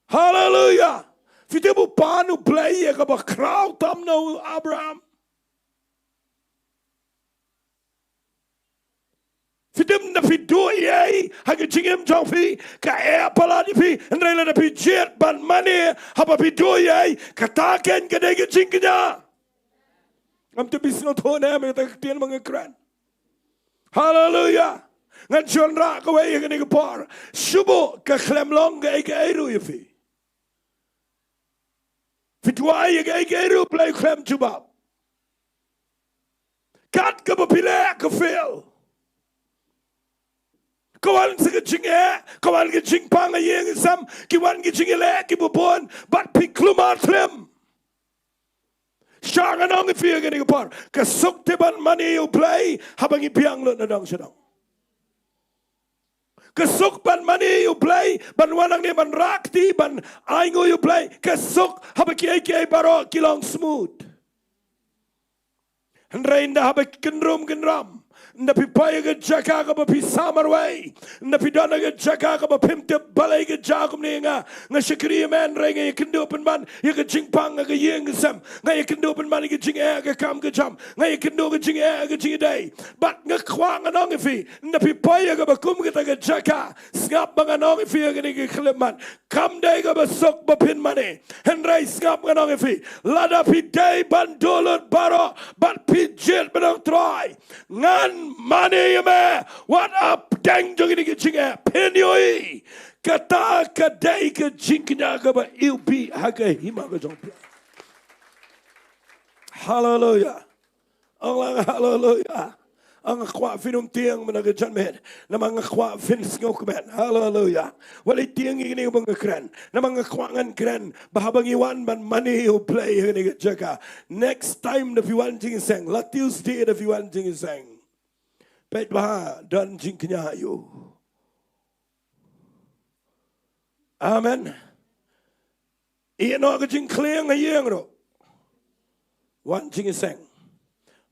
Haleluya. Phi tip u pan U Blei ïa kaba khraw tam na u Abraham. Phi tip, lada phi duh ei ei ha ka jingim jong phi, ka eh palat ïa phi, hynrei lada phi jied ban mane haba phi duh ei ei, kata keiñ ka dei ka jingkñia. Ngam tip phi sngewthuh ne em ïa kata ka ktien ba nga kren. Haleluya. Ngan shu wanrah kawei ha kane ka por. Shu buh ka khlem long kaei kaei ruh ïa phi. Phi duwai ïa kaei kaei ruh, Blei u khlem jubab. Kat kaba phi leh ka fail. Ka wan sa ka jingeh, ka wan ka jingpang ha ïing ha sem, ki wan ki jingïaleh kiba bun, bad phi kulmar khlem. Sha ngan ong ïa phi ha kane ka por, ka suk te ban mane ïa U Blei haba ngi biang lut na dong sha dong. Ka suk ban mane ïa U Blei, ban wan hangne ban rah kti, ban ainguh ïa U Blei. Ka suk haba kiei kiei baroh ki long smooth. Hynrei ynda haba kynrum kynram, ynda phi poi ha ka jaka kaba phi sah marwei, ynda phi don ha ka jaka kaba phim tip balei ka jia kumne ïa nga, nga shakri ïa me hynrei nga ïakynduh pynban ïa ka jingpang ha ka ïing ka sem, nga ïakynduh pynban ïa ka jingeh ha ka kam ka jam, nga ïakynduh ka jingeh ha ka jingïadei. Bad nga kwah ngan ong ïa phi, ynda phi poi ha kaba kum kata ka jaka, sngap ba ngan ong ïa phi ha kane ka khyllipmat, kam dei kaba suk ba phin mane. Hynrei sngap ngan ong ïa phi, lada phi dei ban duh lut baroh bad phi jied ban ong Trai, ngan mane ïa me, wat hapdeng jong kine ki jingeh, phin ïohi kata ka dei ka jingkñia kaba iwbih ha ka hima ka jong phi. Haleluya. Ong lang haleluya. Nga kwah phin ym tieng mynta ka janmiet, namar nga kwah phin sngewkmen. Haleluya. Wat leit tieng ïa kine ba nga kren, namar nga kwah ngan kren ba haba ngi wan ban mane ïa U Blei ha kane ka jaka, next time da phi wan jingïaseng, la Tuesday da phi wan jingïaseng, peit ba don jingkñia ïa u. Amen. Ïeh noh ka jingkhlieng ha ïing ruh. Wan jingïaseng.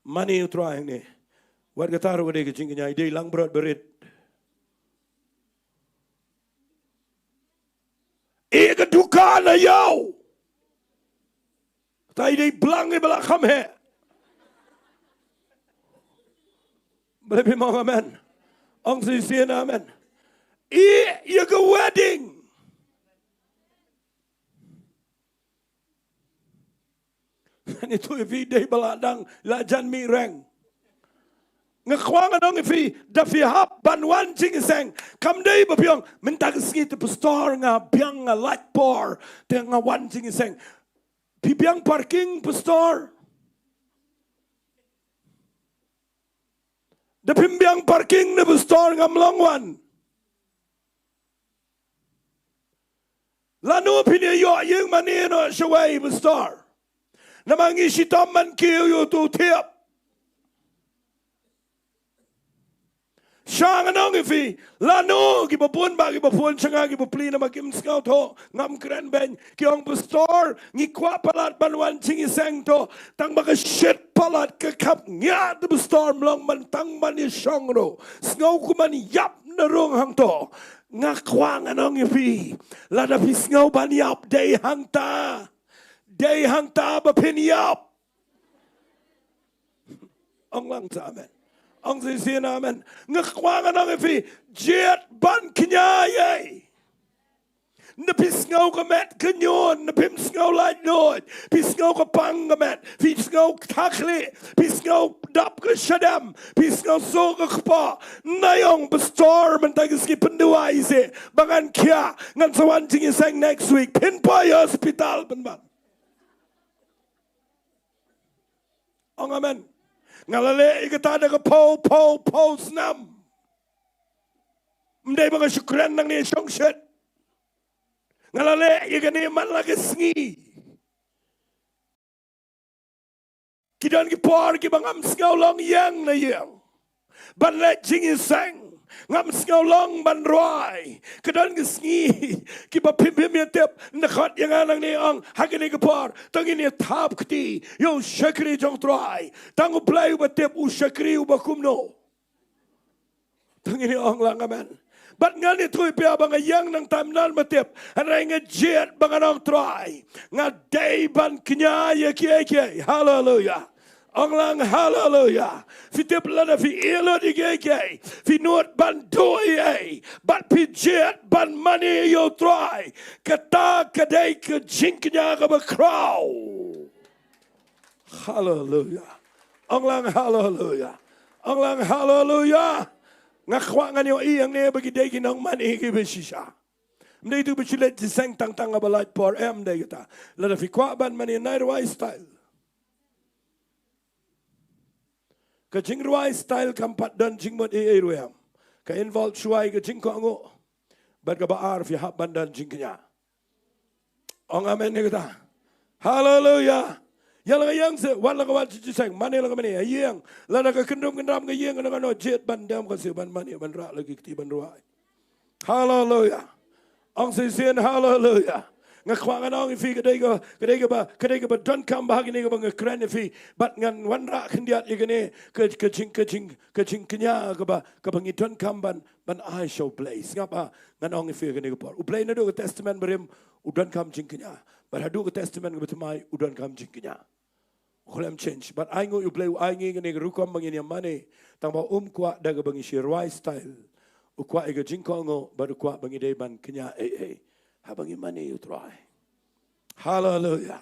Mane ïa U Trai hangne. Wat kata ruh ka dei ka jingkñia, i dei langbrot barit. Ïeh ka dukan ha ïew. Kata i dei blang iba la kham heh. Balei phim ong amen? Ong shisien amen. Ïeh, ïeh ka wedding. Ngi tuh ïa phi dei ba la dang la jan mih reng. Nga kwah ngan ong ïa phi, da phi hap ban wan jingïaseng, kam dei ba phi ong, mynta ka sngi te pastor nga biang, nga lait por te nga wan jingïaseng. Phi biang parking, pastor? Da phim biang parking ne pastor, ngam long wan. Lano phin ïa ïoh ïing mane noh shawei, pastor? Namar ngi shitom ban kiew ïa uto u thiap. Sha ngan ong ïa phi, lano, kiba bun bah kiba phone sha nga, kiba plie namar kim sngewthuh, ngam kren beiñ, ki ong, pastor, ngi kwah palat ban wan jingïaseng to, tang ba ka shit palat ka khap ngiah, te pastor, ym long ban tang ban ïashong ruh. Sngew kum ban ïap na rung hangto. Nga kwah ngan ong ïa phi, lada phi sngew ban ïap, dei hangta. Dei hangta ba phin ïap. Ong lang sa amen. Ong shisien amen. Nga kwah ngan ong ïa phi, jied ban kñia ïa. Na phi sngew ka met ka ñion, na phim sngew laitluid, phi sngew ka pang ka met, phi sngew thakli, phi sngew dap ka shadem, phi sngew suk ka kpoh. Nga ong pastor mynta ka sngi pynduwai seh ba ngan khia, ngan sa wan jingïaseng next week. Phin poi hospital pynban. Ong amen. Nga la leh ïa kata da ka phew phew phew snem. Ym dei ba nga shu kren nangne shongshit. Nga la leh ïa kane man la ka sngi. Ki don ki por kiba ngam sngew long ïeng na ïeng ban leh jingïaseng. Ngam sngew long ban rwai. Ka don ka sngi kiba phim phim ïa tip, na khot ïa nga nangne, ong ha kane ka por, tang ngin ïa thap kti ïa u shakri jong Trai. Tang U Blei uba tip u shakri uba kumno. Tang ngin ïa ong lang amen. Bad ngan ïathuh ïa phi ba nga ïeng nangta ym don ba tip. Hynrei nga jied ba ngan ong Trai, nga dei ban kñia ïa kiei kiei. Haleluya. Ong lang haleluya. Phi tip lada phi ïa lut ïa kiei kiei, phi nud ban duh ei ei, bad phi jied ban mane ïa u Trai, kata ka dei ka jingkñia kaba khraw. Haleluya. Ong lang haleluya. Ong lang haleluya. Nga kwah ngan ïohi hangne ba ki dei ki nongmane kiba shisha. Ym dei tu ba shu leit jingïaseng tang tang haba lait por, em, ym dei kata. Lada phi kwah ban mane, nai rwai style. Ka jingrwai style kam pat don jingmut ei ei ruh em. Ka involve shuwa ïa ka jingkohnguh. Bad kaba ar, phi hap ban don jingkñia. Ong amen ïa kata. Haleluya. Ïa la ka ïeng seh, wat la ka wat jingïaseng, mane la ka mane, ha ïing. Lada ka kyndrum kyndram ka ïing, kano kano, jied ban dem ka seh, ban mane, ban rah la ki kti ban rwai. Haleluya. Ong shisien haleluya. Nga kwah ngan ong ïa phi, ka dei ka, ka dei kaba, ka dei kaba donkam bha kane kaba nga kren ïa phi. Bad ngan wanrah khyndiat ïa kane ka, ka jing, ka jing, ka jingkñia kaba, kaba ngi donkam ban, ban ai sha U Blei. Sngap, ah, ngan ong ïa phi kane ka por, U Blei naduh ka Testament Barim u donkam jingkñia. Bad haduh ka Testament kaba thymmai u donkam jingkñia. U khlem change. Bad ainguh U Blei u ai ngi kane ka rukom ba ngin ïa mane. Tang ba um kwah da kaba ngi shu rwai style. U kwah ïa ka jingkohnguh, bad u kwah ba ngi dei ban kñia ei ei haba ngi mane ïa U Trai. Haleluya.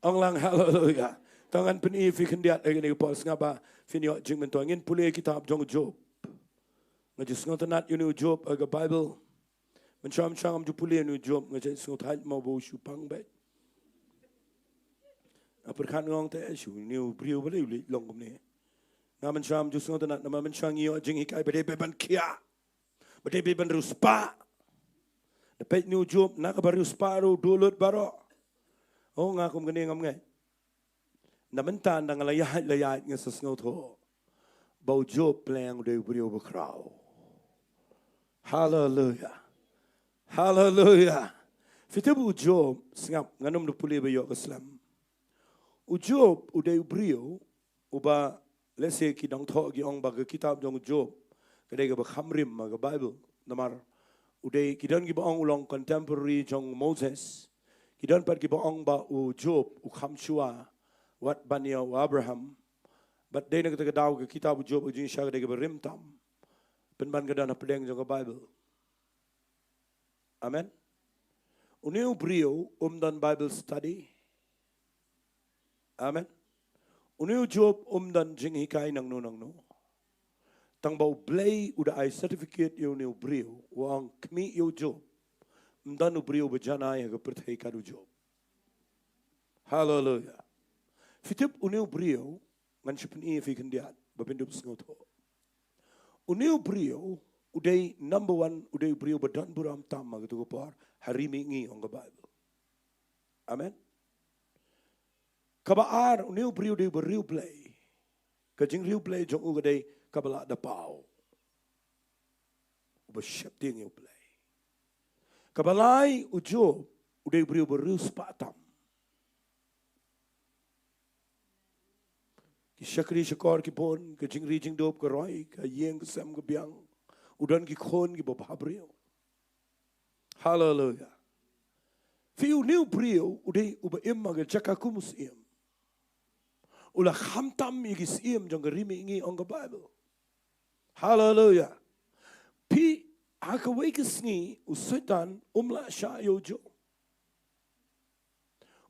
Ong lang haleluya. Tang ngan pyni ïa phi khyndiat ha kane ka por, sngap, ba phin ïoh jingmyntoi. Ngin pule kitab jong u Job. Nga ju sngewtynnat ïa une u Job ha ka Baibl. Mynshuwa mynshuwa ngam ju pule ïa une u Job, nga ju sngewtynnat mo ba u shu pang beit. Nga pyrkhat, nga ong te, eh, shu une u briew balei u leit long kumne. Nga mynshuwa ngam ju sngewtynnat, namar mynshuwa ngi ïoh jinghikai ba dei beit ban khiah, ba dei beit ban riewspah. Da peit une u Job, na kaba riewspah ruh u duh lut baroh. Oh, nga kum kane ngam ngeit. Na mynta ynda nga la ïaid la ïaid nga sa sngewthuh ba u Job pleng u dei u briew ba khraw. Haleluya. Haleluya. Phi tip u Job, sngap, ngan ym da pule ba ïoh ka slem. U Job u dei u briew uba, lehse ki nongthoh ki ong ba ka kitab jong u Job ka dei kaba kham rim ha ka Baibl. Namar u dei, ki don kiba ong u long contemporary jong u Moses. Ki don pat kiba ong ba u Job u kham shuwa wat ban ïa u Abraham. Bad dei na kata ka daw ka kitab u Job ka jingshai ka dei kaba rim tam. Pynban ka don hapdeng jong ka Baibl. Amen. Une u briew um don Bible study. Amen. Une u Job um don jinghikai nangno nangno. Tang ba U Blei u da ai certificate ïa une u briew, u ong khmih ïa u Job. Ym don u briew ba janai ha ka pyrthei kat u Job. Haleluya. Phi tip une u briew, ngan shu pyni ïa phi khyndiat ba phin dup sngewthuh. Une u briew u dei number one, u dei u briew ba don burom tam ha kato ka por ha ri mihngi, ong ka Baibl. Amen. Kaba ar, une u briew u dei uba riewblei. Ka jingriewblei jong u ka dei kaba lah da paw. Uba sheptieng ïa U Blei. Kaba lai, u Job u dei u briew uba riewspah tam. Ki shakri shakor ki bun, ka jingri jingdup ka roi, ka ïing ka sem ka biang. U don ki khun kiba bha briew. Haleluya. Phi, une u briew u dei uba im ha ka jaka kum u syiem. U la khamtam ïa ki syiem jong ka ri mihngi, ong ka Baibl. Haleluia. Phi, ha kawei ka sngi u Soitan um lah shah ïa u Job.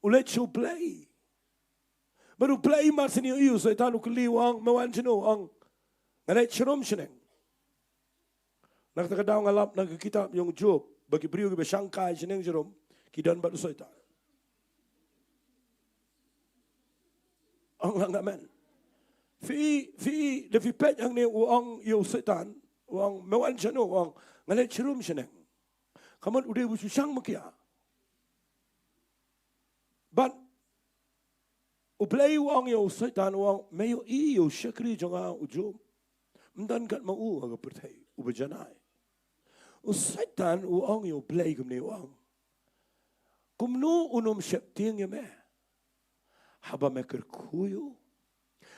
U leit sha U Blei. Bad U Blei mar shen ïohi ïa u Soitan, u kylli, u ong, me wan shano? U ong, nga leit sharum shaneng. Na kata ka daw nga lap na ka kitab jong u Job ba ki briew kiba shang kai shaneng sharum ki don bad u Soitan. Ong lang amen. Phi, phi, da phi peit hangne, u ong ïa u Soitan, u ong, me wan shano? U ong, nga leit sharum shaneng. Ka mut u dei u shu shang makia. Bad U Blei u ong ïa u Soitan, u ong, me ïohi ïa u shakri jong nga u Job? Ym don kat ma u ha ka pyrthei uba janai. U Soitan u ong ïa U Blei kumne, u ong, kumno un ym sheptieng ïa me haba me kyrkhu ïa u,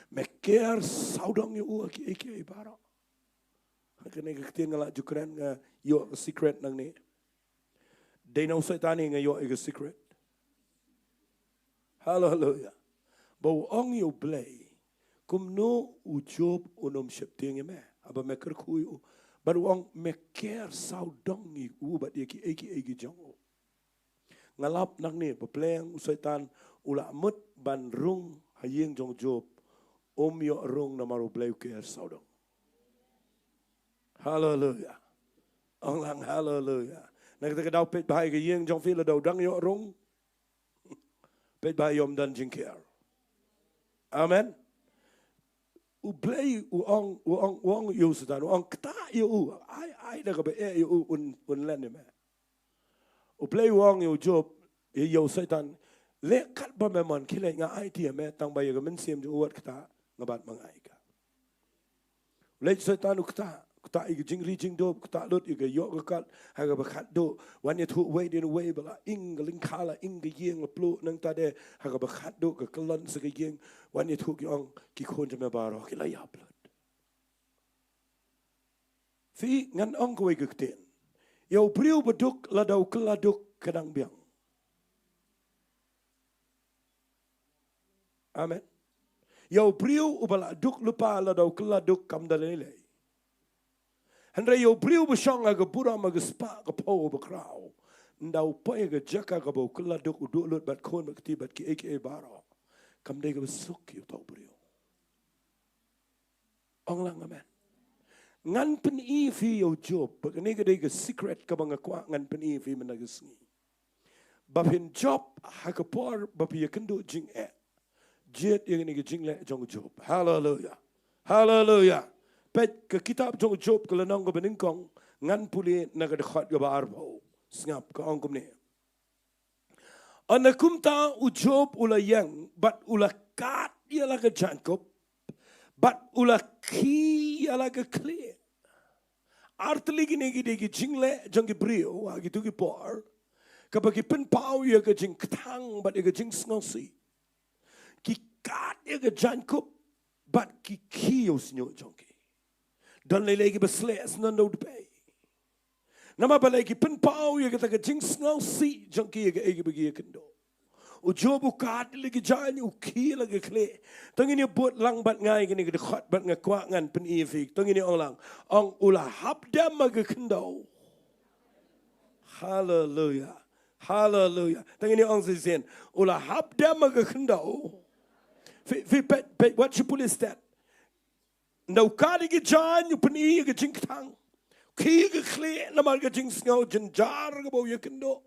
me ker sawdong ïa u ha kiei kiei baroh? Kane ka ktien nga la ju kren, nga ïoh ka secret nangne. Dei na u Soitan hi nga ïoh ïa ka secret. Haleluia. Ba u ong ïa U Blei, kumno u Job un ym sheptieng ïa me haba me kyrkhu ïa u? Bad u ong, me ker sawdong ïa u bad ïa kiei kiei ki jong u. Nga lap nangne ba pleng u Soitan u la mut ban rung ha ïing jong u Job, um ïoh rung namar U Blei u ker sawdong. Haleluia. Ong lang haleluia. Na kata ka daw peit bha ïa ka ïing jong phi, lada u dang ïoh rung, peit bha ïoh ym don jingker. Amen. U Blei u ong, u ong, u ong ïa u Soitan, u ong, ktah ïa u, ai, ai da kaba eh ïa u, un, un len ïa me. U Blei u ong ïa u Job, ïa, ïa u Soitan, leh katba me mon, khie leit, nga aiti ïa me, tang ba ïa ka mynsiem jong u wat ktah, nga bat ma nga ïa ka. U leit u Soitan u ktah, ktah ïa ka jingri jingdup, ktah lut ïa ka ïoh ka kot ha kaba khatduh, wan ïathuh uwei hadien uwei ba la ing ka lyngkha, la ing ka ïing, la pluh nangta de ha kaba khatduh, ka kyllon sa ka ïing, wan ïathuh ki ong, ki khun jong me baroh ki la ïap lut. Phi, ngan ong kawei ka ktien. Ïa u briew ba duk lada u kylla duk ka dang biang. Amen. Ïa u briew uba la duk lypa lada u kylla duk kam da lei lei. Hynrei ïa u briew ba shong ha ka burom ha ka spah ka phew bakhraw, ynda u poi ha ka jaka kaba u kylla duk, u duh lut bad khun bad kti bad kiei kiei baroh, kam dei kaba suk ïa uta u briew. Ong lang amen. Ngan pyni phi ïa u Job, ba kane ka dei ka secret kaba nga kwah ngan pyni phi mynta ka sngi. Ba phin jop ha ka por ba phi ïakynduh jingeh, jied ïa kane ka jingleh jong u Job. Haleluia. Haleluia. Peit ka kitab jong u Job ka lynnong kaba nyngkong, ngan pule na ka dkhot kaba arphew. Sngap, ka ong kumne. Ynda kumta u Job u la ïeng, bad u la kad ïa la ka jaiñkup, bad u la khie ïa la ka khlieh. Artylli kine ki dei ki jingleh jong ki briew ha kito ki por, kaba ki pynpaw ïa ka jingkthang bad ïa ka jingsngewsih. Ki kad ïa ka jaiñkup bad ki khie ïa u shñiuh jong ki. Don lei lei kiba sleh sngewdei. Namar balei? Ki pynpaw ïa kata ka jingsngewsih jong ki ïa kaei kaba ki ïakynduh. U Job u kad ïa la ka jaiñ, u khie ïa la ka khlieh. To ngin ïa bud lang bad nga ïa kane ka dkhot bad nga kwah ngan pyni ïa phi. To ngin ïa ong lang. Ong, u la hap dem ha ka khyndew. Haleluia. Haleluia. To ngin ïa ong shisien. U la hap dem ha ka khyndew. Phi, phi peit, peit, wat shu pule stet. Ynda u kad ïa ka jaiñ, u pyni ïa ka jingkthang. Khie ïa ka khlieh namar ka jingsngew jynjar kaba u ïakynduh.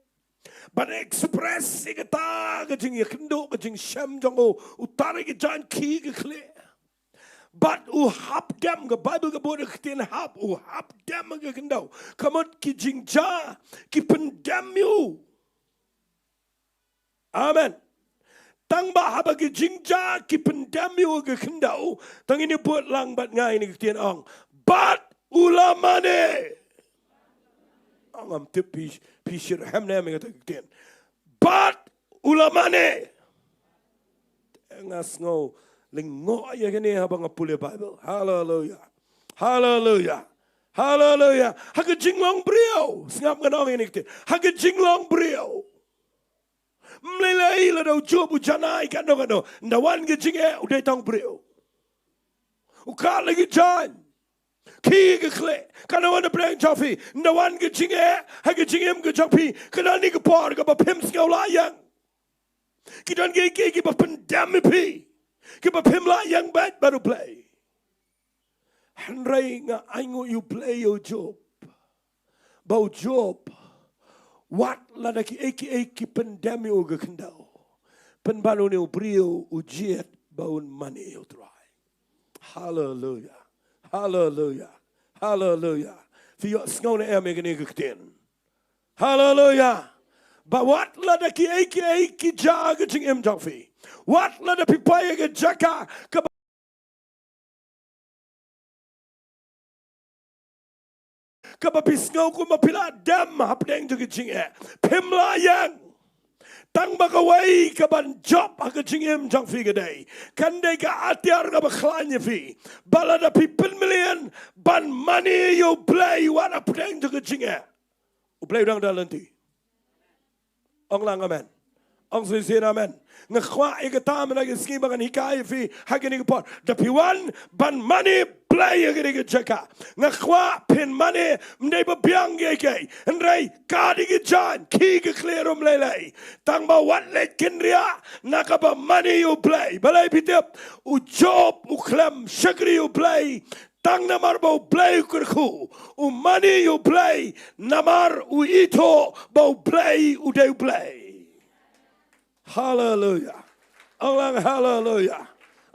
Bad express ïa kata ka jingïakynduh, ka jingshem jong u, u tar ïa ka jaiñ, khie ïa ka khlieh. Bad u hap dem, ka Baibl ka bud ïa ka ktien hap, u hap dem ha ka khyndew. Ka mut ki jingjia ki pyndem ïa u. Amen. Tang ba haba ki jingjia ki pyndem ïa u ha ka khyndew, to ngin ïa bud lang bad nga ïa kane ka ktien, ong, bad u la mane. Ong, ngam tip phi, phi syrhem ne em ïa kata ka ktien. Bad u la mane. Nga sngew lyngngoh ïa kane haba nga pule Baibl. Haleluia. Haleluia. Haleluia. Ha ka jinglong briew. Sngap, ngan ong ïa kane ka ktien. Ha ka jinglong briew. Mlei lei lada u Job u janai kano kano, nda wan ka jingeh u dei tang briew. U kah la ki jaiñ, ki ka khleh, kano kano pdeng jong phi, nda wan ka jingeh ha ka jingim ka jong phi, ka don kane ka por kaba phim sngew la ïeng. Ki don ki ki kiba pyndem ïa phi, kiba phim la ïeng bad bad U Blei. Hynrei nga ainguh ïa U Blei ïa u Job, ba u Job, wat lada kiei kiei ki pyndem ïa u ka khyndew, pynban une u briew u jied ba un mane ïa U Trai. Haleluya. Haleluya. Haleluya. Phi ïohsngew ne em ïa kane ka ktien? Haleluya. Ba wat lada kiei kiei ki jia ha ka jingim jong phi, wat lada phi poi ha ka jaka kaba kaba phi sngew kumba phi la dem hapdeng jong ka jingeh, phim la ïeng. Tang ba kawei kaban jop ha ka jingim jong phi ka dei, kan dei ka atiar kaba khlaiñ ïa phi, ba lada phi pynmlien ban mane ïa U Blei wat hapdeng jong ka jingeh, U Blei u dang da lynti. Ong lang amen. Ong shisien amen. Nga kwah ïa kata mynta ka sngi ba ngan hikai ïa phi ha kane ka por, da phi wan ban mane Blei ha kane ka jaka. Nga kwah phin mane, ym dei ba biang kiei kiei, hynrei ka dei ki jaiñ, ki ka khleh ruh mlei lei. Tang ba wat leit kynriah na kaba mane ïa U Blei. Balei phi tip? U Job u khlem shakri ïa U Blei tang namar ba U Blei u kyrkhu. U mane ïa U Blei namar u ithuh ba U Blei u dei U Blei. Haleluya. Ong lang haleluya.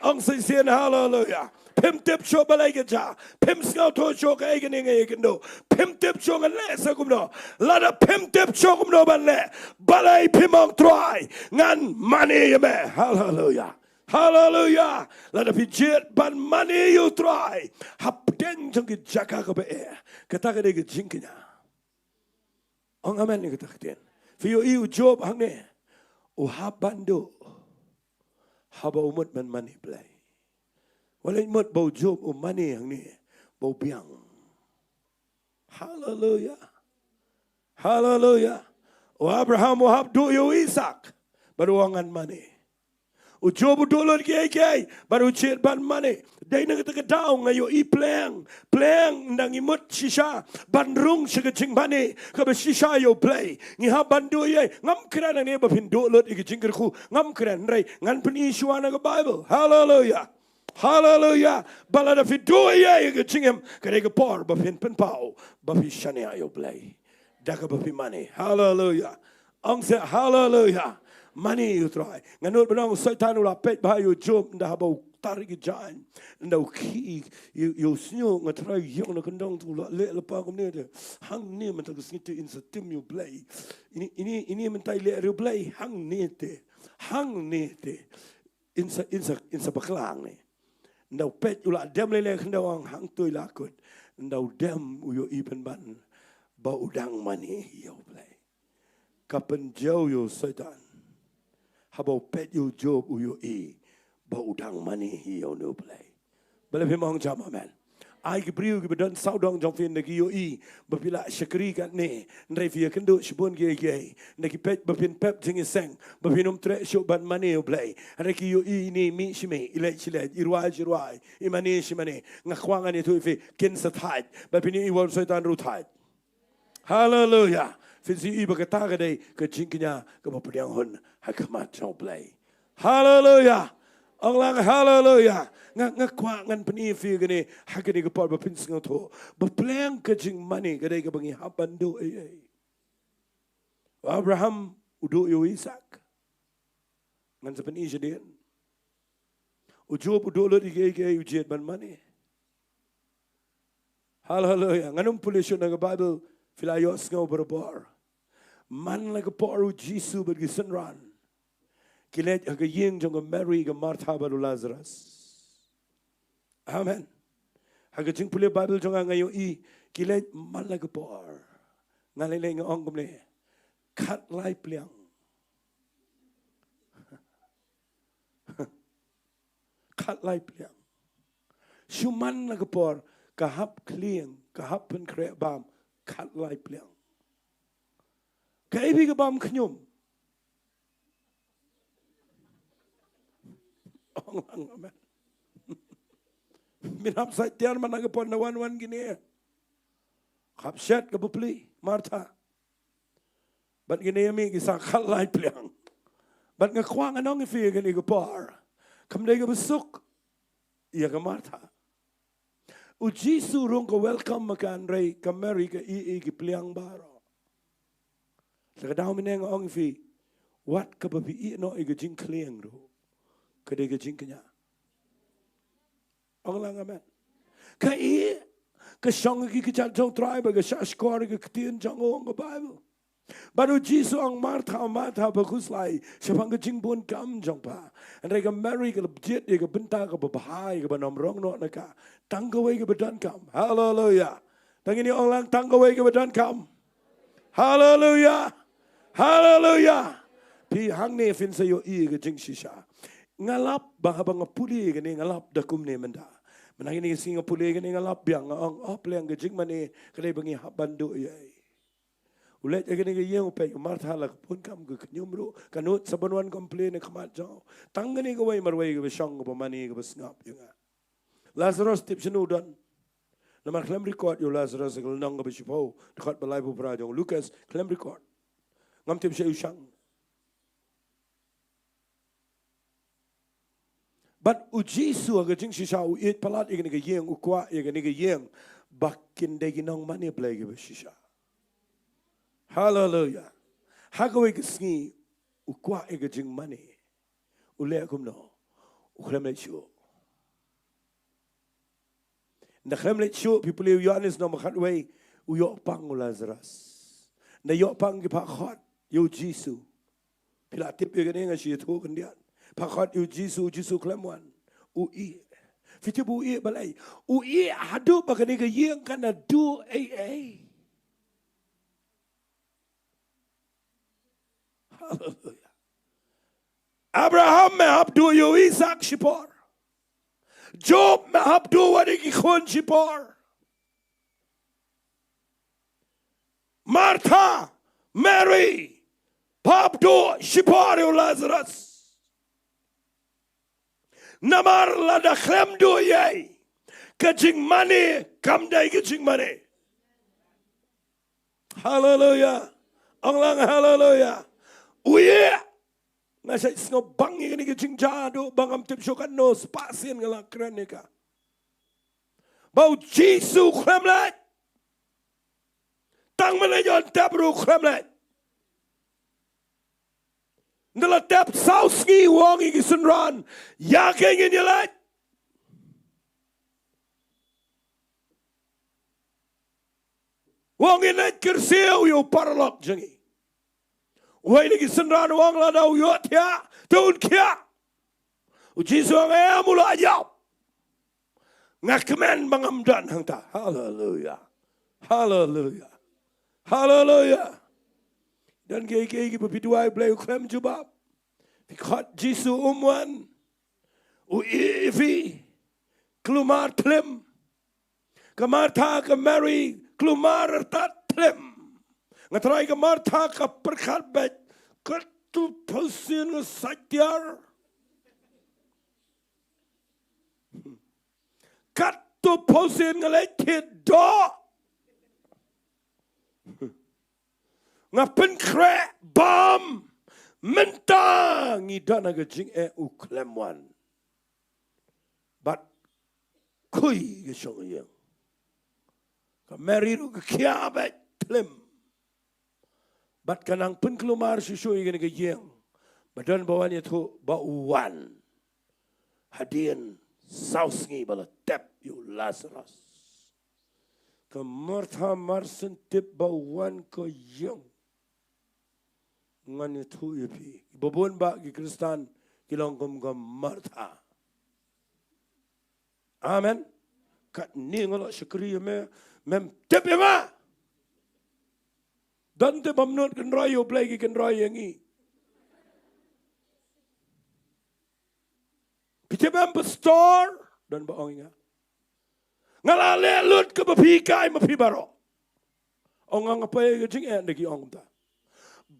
Ong shisien haleluya. Phim tip shuh balei ka jia, phim sngewthuh shuh kaei kane nga ïakynduh, phim tip shuh ngan leh sa kumno. Lada phim tip shuh kumno ban leh, balei phim ong, Trai, ngan mane ïa me? Haleluya. Haleluya. Lada phi jied ban mane ïa U Trai hapdeng jong ki jaka kaba eh, kata ka dei ka jingkñia. Ong amen ïa kata ka ktien. Phi ïohi u Job hangne u hap ban duh haba u mut ban mane Blei. Wat leit mut ba u Job u mane hangne ba u biang. Haleluya. Haleluya. U Abraham u hap duh ïa u Isak bad u ong, ngan mane. U Job u duh lut kiei kiei bad u jied ban mane. Dei na kata ka daw nga ïohi pleng pleng, ynda ngi mut shisha ban rung sha ka jingmane kaba shisha ïa U Blei, ngi hap ban duh ïa. Ngam kren hangne ba phin duh lut ïa ka jingkyrkhu, ngam kren, hynrei ngan pyni shuwa na ka Baibl. Haleluya. Haleluya. Ba lada phi duh ïa ïa ka jingim, ka dei ka por ba phin pynpaw ba phi shaniah ïa U Blei da kaba phi mane. Haleluya. Ong seh haleluya. Mane ïa U Trai. Nga nud ba nang u Soitan u la peit bha ïa u Job, ynda haba u tar ïa ki jaiñ, ynda u khih ïa u, ïa u shñiuh, nga Trai, ïong na kyndong tu la leh lypa kumne te. Hangne mynta ka sngi te in sa tim ïa U Blei. Ine, ine, ine mynta i leh ïa U Blei. Hangne te. Hangne te. In sa, in sa, in sa bakla hangne. Ynda u peit u la dem lei lei, ynda u ong hangto i la kut. Ynda u dem u ïohi pynban ba u dang mane ïa U Blei. Ka pynjaw ïa u Soitan. Haba u peit ïa u Job u ïohi ba u dang mane ïa une U Blei. Balei phim ong jam amen? Ai ki briew kiba don sawdong jong phi, ynda ki ïohi ba phi la shakri katne, hynrei phi ïakynduh shibun kiei kiei, ynda ki peit ba phin pep jingïaseng, ba phin ym treh shuh ban mane U Blei, hynrei ki ïohi ine i mih shi mih, i leit shi leit, i rwai shi rwai, i mane shi mane, nga kwah ngan ïathuh ïa phi, kin sa thait. Ba phin ïohi ba u Soitan ruh u thait. Haleluya. Phin sa ïohi ba kata ka dei ka jingkñia kaba pdiang hun ha khmat jong U Blei. Haleluya. Ong lang haleluya. Nga, nga kwah ngan pyni ïa phi kane ha kane ka por ba phin sngewthuh ba pleng ka jingmane ka dei kaba ngi hap ban duh ei ei. U Abraham u duh ïa u Isak. Ngan sa pyni shadien. U Job u duh lut ïa kiei kiei, u jied ban mane. Haleluya. Ngan ym pule shuh na ka Baibl, phi la ïohsngew barabor. Man la ka por u Jisu bad ki synran ki leit ha ka ïing jong ka Mary, ka Martha bad u Lazarus. Amen. Ha ka jingpule Baibl jong nga, nga ïohi ki leit man la ka por. Nga lei lei nga ong kumne, khatlai pliang. Khatlai pliang. Shu man la ka por, ka hap khlieng, ka hap pynkhreh bam, khatlai pliang. Kaei phi ka bam khñium? Ong lang amen. Min hap sait tiar man na ka pon na wan wan kine. Hap shet ka bapli Martha. Bad kine ïa mi ki sa khat lai pliang. Bad nga kwah ngan ong ïa phi kane ka por, kam dei kaba suk ïa ka Martha. U Jisu ruh ka welcome ma ka, hynrei ka Mary ka ïeh ïa ki pliang baroh. Sa ka daw mynne nga ong ïa phi, wat kaba phi ïeh noh ïa ka jingkhlieng ruh, ka dei ka jingkñia. Ong lang amen. Ka ïeh, ka shong ha ki kjat jong U Trai bad ka shahshkor ïa ka ktien jong u, ong ka Baibl. Bad U Jisu u ong, Martha, Martha, pha khuslai shaphang ka jingbun kam jong pha. Hynrei ka Mary ka la jied ïa ka bynta kaba bha, ïa kaba nym rong noh na ka. Tang kawei kaba donkam. Haleluya. Tang kine, ong lang, tang kawei kaba donkam. Haleluya. Haleluya. Phi hangne phin sa ïohi ïa ka jingshisha. Nga lap ba haba nga pule ïa kane, nga lap da kumne mynta. Mynta kine ki sngi nga pule ïa kane, nga lap biang, nga ong, oh, pliang, ka jingmane ka dei ba ngi hap ban duh ïa i. U leit ha kane ka ïing, u peit ka Martha la ka bun kam, ka khñium ruh, ka nud sa ban wan complain ha khmat jong u. Tang kane kawei marwei kaba shong, kaba mane, kaba sngap ïa nga. Lazarus tip shano u don? Namar khlem record ïa u Lazarus ha ka lynnong kaba shiphew, dkhot ba laiphew phra jong u Lukas, khlem record. Ngam tip shaei u shong. Bad U Jisu ha ka jingshisha u ïeit palat ïa kane ka ïing, u kwah ïa kane ka ïing ba kin dei ki nongmane Blei kiba shisha. Haleluya. Ha kawei ka sngi u kwah ïa ka jingmane. U leh kumno? U khlem leit shuh. Ynda khlem leit shuh, phi pule ïa u Ïoannis lynnong ba khatwei, u ïoh pang u Lazarus. Ynda ïoh pang ki phah khot ïa u Jisu. Phi la tip ïa kane, nga shu ïathuh khyndiat. Phah khot ïa u Jisu, u Jisu khlem wan. U ïeh. Phi tip u ïeh balei? U ïeh haduh ba kane ka ïing kan da duh ei ei. Haleluya. Abraham me hap duh ïa u Isaak shipor. Job me hap duh wat ïa ki khun shipor. Martha, Mary, pha hap duh shipor ïa u Lazarus. Namar lada khlem duh ïa i, ka jingmane kam dei ka jingmane. Haleluya. Ong lang haleluya. U ïeh. Nga shait sngewbang ïa kane ka jingjia haduh ba ngam tip shuh katno spah sien nga la kren ïa ka. Ba u Jisu khlem leit. Tang ma leit ïa u tep ruh khlem leit. Ynda la tep saw sngi u ong ïa ki synran, ïa kaei ngin ïa leit. U ong ngin leit kyrsiew ïa u paralok jong ngi. Uwei na ki synran u ong lada u ïohthiah, te un khiah. U Jisu u ong em, u la ïap. Nga kmen ba ngam don hangta. Haleluya. Haleluya. Haleluya. Don kiei kiei kiba phi duwai Blei u khlem jubab. Phi khot Jisu um wan. U ïeh ïa phi. Kulmar thlem. Ka Martha, ka Mary, kulmar artat thlem. Nga tharai ka Martha ka pyrkhat beit. Katto phew sien nga sait tiar. Katto phew sien nga leit thied doh. Nga pynkhreh bam. Mynta ngi don ha ka jingeh u khlem wan. Bad khui ka shong ïing. Ka Mary ruh ka khia beit thlem. Bad ka nang pynkulmar shuh shuh ïa kane ka ïing. Ba don ba wan ïathuh ba u wan. Hadien saw sngi ba la tep ïa u Lazarus. Ka Martha mar shen tip ba u wan ka ïing. Ngan ïathuh ïa phi. Ba bun bah ki Khristan ki long kum ka Martha. Amen. Katne nga la shakri ïa me, mem tip ïa nga. Don te bym nud kynroi ïa u Blei ki kynroi ïa ngi. Phi tip em pastor, don ba ong ïa nga. Nga la leh lut kaba phi kai ma phi baroh. Ong nga, nga poi ka jingeh, da ki ong kumta.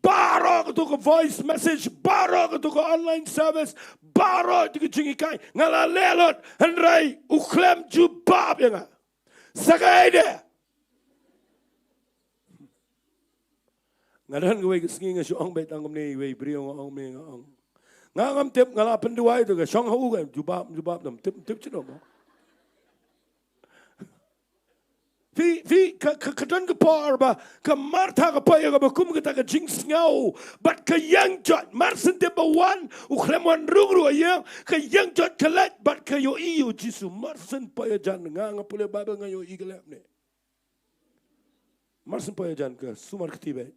baroh kato ka voice message, baroh kato ka online service, baroh kato ka jinghikai, nga la leh lut, hynrei u khlem jubab ïa nga. Sa kaei de? Nga don kawei ka sngi nga shu ong beit tang kumne, iwei i briew nga ong kumne, nga ong, nga ngam tip, nga la pynduwai to ka shong ha u ka jubab, jubab, ngam tip, tip shano mo. Phi, phi, ka, ka, ka don ka por ba ka Martha ka poi ïa kaba kum kata ka jingsngew bad ka ïeng jot, mar shen tip ba wan, u khlem wan rung ruh ïa, ka ïeng jot ka leit bad ka ïohi ïa u Jisu. Mar shen poi ïa jan, nga, nga pule Baibl nga ïohi ka leh kumne. Mar shen poi ïa jan ka sumar kti beit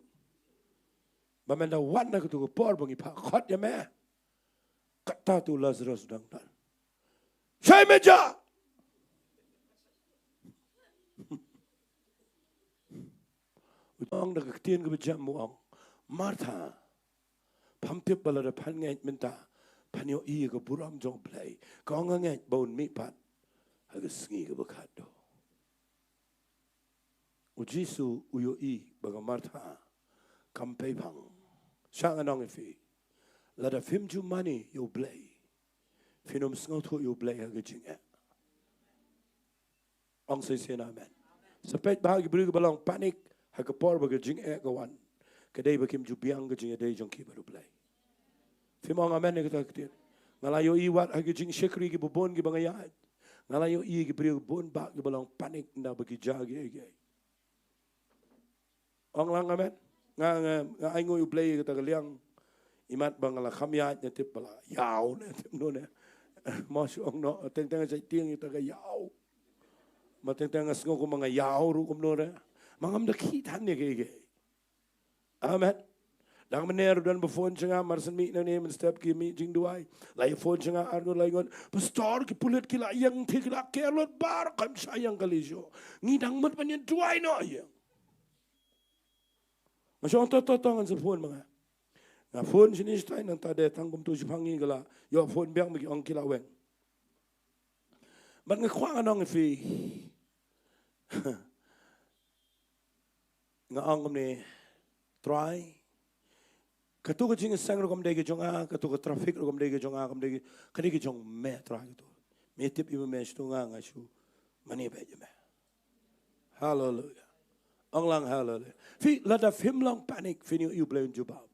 ba men da wan na kato ka por ba ngi phah khot ïa me. Kata tu Lazarus dang don. Shai me ja. U ong da ka ktien kaba jam u ong, Martha, pham tip ba lada phan ngeit mynta phan ïohi ïa ka burom jong U Blei? Ka ong nga ngeit ba un mih pat ha ka sngi kaba khatduh. U Jisu u ïohi ba ka Martha kam pei phang. Sha ngan ong ïa phi, lada phim ju mane ïa U Blei, phin ym sngewthuh ïa U Blei ha ka jingeh. Ong shisien amen. Sa peit bha ki briew kiba long panic ha ka por ba ka jingeh ka wan, ka dei ba kim ju biang ka jingïadei jong ki bad U Blei. Phim ong amen ïa kata ka ktien? Nga la ïohi wat ha ki jingshakri kiba bun kiba nga ïaid, nga la ïohi ki briew bun bha kiba long panic ynda ba ki jia kiei kiei. Ong lang amen. Nga, nga, nga ainguh ïa U Blei ïa kata ka liang. Imat ba nga la kham ïaid, nga tip ba la ïaw ne, tip no ne. Mo shu ong no, teng teng nga shait tieng ïa kata ka ïaw. Ma teng teng nga sngew kumba nga ïaw ruh kumno re. Ma ngam da khih than ïa kiei kiei. Amen. Dang mynne ruh don ba phone sha nga, mar shen mih nangne mynstep ki mih jingduwai. La ïa phone sha nga arngut laingut. Pastor, ki pulit ki la ïeng, te ki la ker lut baroh, kam shah ïeng kali shuh. Ngi dang mut ban ïeng duwai noh ïa. Nga shu ong to, to, to, ngan sa phone ma nga. Nga phone shane shatai, nangta de tang kumto shiphang ngi, ka la ïoh phone biang ba ki ong ki la weng. Bad nga kwah ngan ong ïa phi. Nga ong kumne, Trai, kato ka jingïaseng ruh kam dei ka jong nga, kato ka traffic ruh kam dei ka jong nga, kam dei ka, ka dei ka jong me Trai kato. Me tip ïa me, me shu, nga, nga shu mane beit ïa me. Haleluia. Ong lang haleluia. Phi, lada phim long panic phin ïohi U Blei un jubab.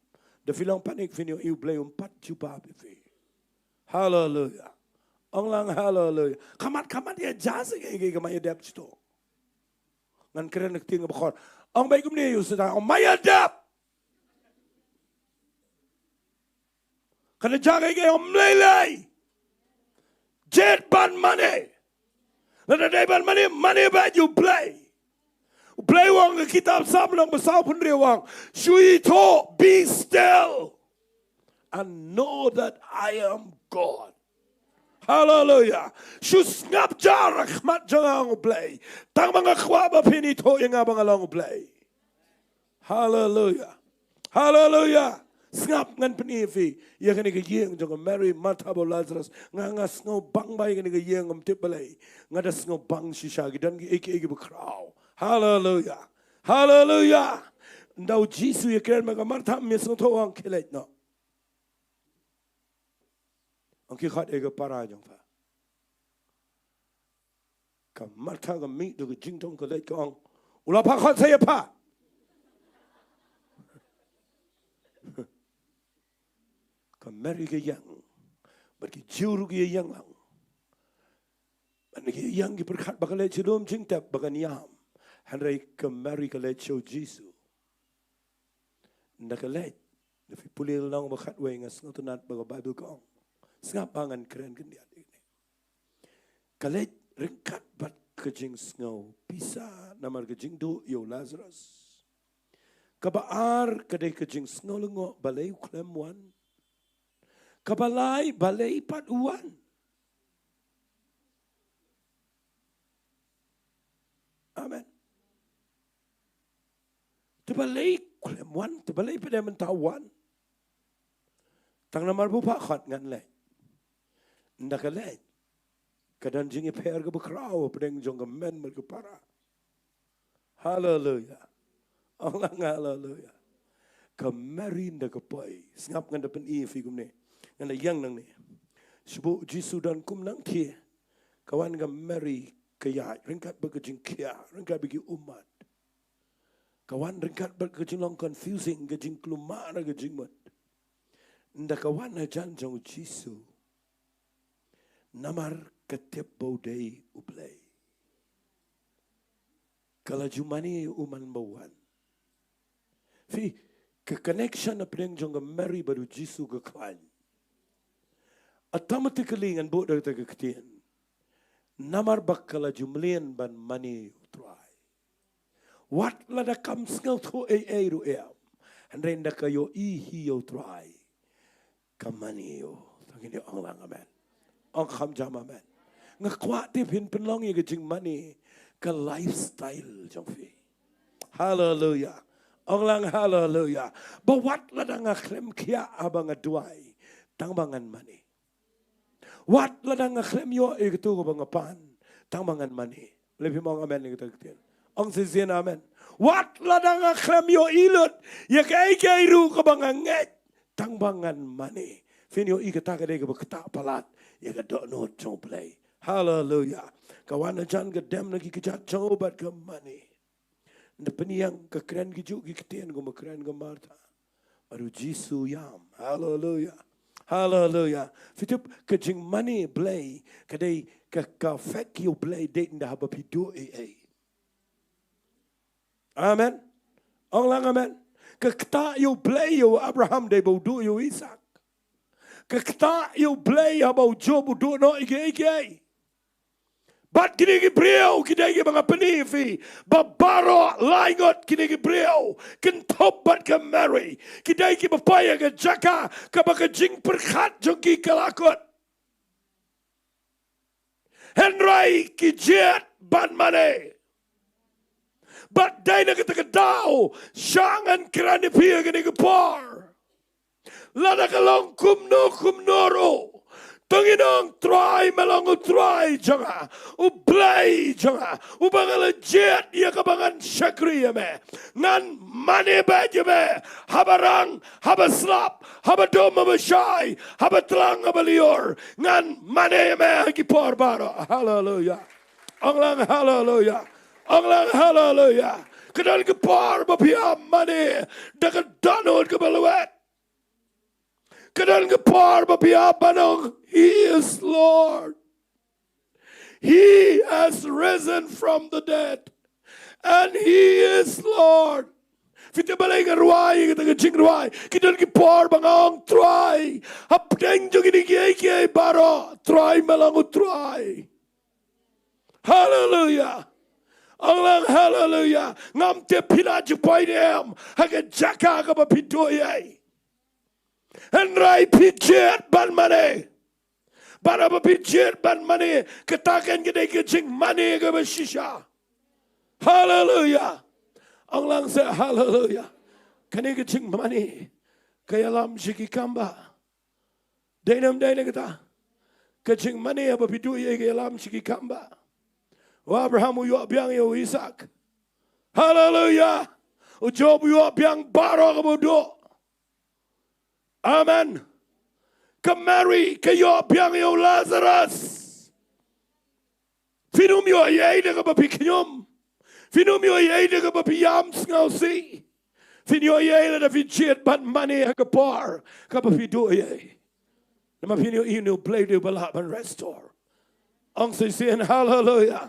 Da phi long panic phin ïohi U Blei um pat jubab ïa phi. Haleluia. Ong lang haleluia. Ka mat, ka mat ïa jia sa kiei kiei, ka mat ïa dep shito. Ngan kren na ka ktien kaba khor. Ong beit kumne ïa u Soitan, ong mat ïa dep. Kane jia kiei kiei, ym lei lei. Jied ban mane. Lada dei ban mane, mane bad U Blei. U Blei u ong ha ka kitab Salm lynnong ba sawphew hynriew u ong, shu ithuh, be still, and know that I am God. Haleluia. Shu sngap jar ha khmat jong nga, ong U Blei. Tang ba nga kwah ba phin ithuh ïa nga ba nga long U Blei. Haleluia. Haleluia. Sngap, ngan pyni ïa phi ïa kane ka ïing jong ka Mary, Martha bad u Lazarus. Nga, nga sngewbang ba ïa kane ka ïing ngam tip balei, nga da sngewbang shisha, ki don kiei kiei kiba khraw. Haleluia. Haleluia. Ynda u Jisu u ïakren bad ka Martha, ym ïasngewthuh, u ong khie leit noh. Ong khie khot ïa ka para jong pha. Ka Martha ka mih da ka jingdom, ka leit ka ong, u la phah khot, sa ïa phah. Ka Mary ka ïeng. Bad ki Jiw ruh ki ïeng lang. Bad ki ïeng, ki pyrkhat ba ka leit sha lum jingtep ba kan ïam. Hynrei ka Mary ka leit sha u Jisu. Ynda ka leit, lada phi pule lynnong ba khatwei, nga sngewtynnat ba ka Baibl ka ong. Sngap ba ngan kren khyndiat ïa kane. Ka leit ryngkat bad ka jingsngew pisa namar ka jingduh ïa u Lazarus. Kaba ar ka dei ka jingsngew lyngngoh balei u khlem wan. Kaba lai, balei pat u wan. Amen. Te balei u khlem wan, te balei pat de mynta u wan. Tang namar ba u phah khot, ngan leit. Ynda ka leit, ka don jingïapher kaba khraw hapdeng jong ka hynmen bad ka para. Haleluia. Ong lang haleluia. ka Mary nda ka poi. Sngap, ngan da pyni ïa phi kumne. Ngan da ïeng nangne. Shu buh Jisu don kum nangthie. Ka wan ka Mary ka ïaid ryngkat bad ka jingkhia, ryngkat bad ki ummat. Ka wan ryngkat bad ka jinglong confusing, ka jingkulmar, ka jingmut. Nda ka wan hajan jong Jisu. Namar ka tip ba u dei U Blei. Ka la ju mane u man ba wan. Phi, ka connection hapdeng jong ka Mary bad u Jisu ka khlaiñ. Automatically ngan buh da kata ka ktien. Namar ba ka la ju mlien ban mane ïa u Trai. Wat lada kam sngewthuh ei ei ruh em. Hynrei nda ka ïohi hi ïa u Trai, ka mane ïa u. Tang ïa ong lang amen. Ong kham jam amen. Nga kwah tip phin pynlong ïa ka jingmane ka lifestyle jong phi. Haleluya. Ong lang haleluya. Ba wat lada nga khlem khiah haba nga duwai, tang ba ngan mane. Wat lada nga khlem ïoh ïa kito kaba nga pan, tang ba ngan mane. Lei phim ong amen ïa kata ka ktien? Ong shisien amen. Wat lada nga khlem ïohi lut ïa kaei kaei ruh kaba nga ngeit, tang ba ngan mane. Phin ïohi kata ka dei kaba ktah palat ïa ka dohnud jong U Blei. Haleluya. Ka wan hajan, ka dem na ki kjat jong u bad ka mane. Nda pynïeng, ka kren ki juh ki ktien, kumba kren ka Martha. Bad u Jisu ïam. Haleluya. Haleluya. Phi tip, ka jingmane Blei ka dei ka, ka affect ïa U Blei dei nda haba phi duh ei ei. Amen. Ong lang amen. Ka ktah ïa U Blei ïa u Abraham dei ba u duh ïa u Isak. Ka ktah ïa U Blei haba u Job u duh noh ïa kiei kiei. Bad kine ki briew ki dei kiba nga pyni ïa phi ba baroh lai ngut kine ki briew, kynthup bad ka Mary, ki dei kiba poi ha ka jaka kaba ka jingpyrkhat jong ki ka la kut. Hynrei ki jied ban mane. Bad dei na kata ka daw, sha ngan kren ïa phi ha kane ka por. Lada ka long kumno kumno ruh, to ngin ong, Trai, me long U Trai jong nga, U Blei jong nga, uba nga la jied ïa kaba ngan shakri ïa me. Ngan mane beit ïa me, haba rang, haba slap, haba dum, haba shai, haba tlang, haba lyiur. Ngan mane ïa me ha ki por baroh. Haleluya. Ong lang haleluya. Ong lang haleluya. Ka don ka por ba phi ap mane da ka dohnud kaba lwet. Ka don ka por ba phi ap ban ong, He is Lord. He has risen from the dead. And He is Lord. Phi tip balei nga rwai kata ka jingrwai? Ki don ki por ba nga ong, Trai, hapdeng jong kine kiei kiei baroh, Trai, me long U Trai. Haleluya. Ong lang haleluya. Ngam tip phi la ju poi ne em ha ka jaka kaba phi duh ei ei. Hynrei phi jied ban mane. Bad haba phi jied ban mane, kata kan ka dei ka jingmane kaba shisha. Haleluya. Ong lang seh haleluya. Kane ka jingmane ka ïalam sha ki kam ba. Dei ne em dei ne kata? Ka jingmane haba phi duh ei ei ka ïalam sha ki kam ba. U Abraham u ïoh biang ïa u Isak. Haleluya. U Job u ïoh biang baroh kaba u duh. Amen. Ka Mary ka ïoh biang ïa u Lazarus. Phin ym ïoh ei ei da kaba phi khñium. Phin ym ïoh ei ei da kaba phi ïam sngewsih. Phin ïoh ei ei lada phi jied ban mane ha ka por kaba phi duh ei ei. Namar phin ïohi une U Blei u dei uba lah ban restore. Ong shisien haleluya.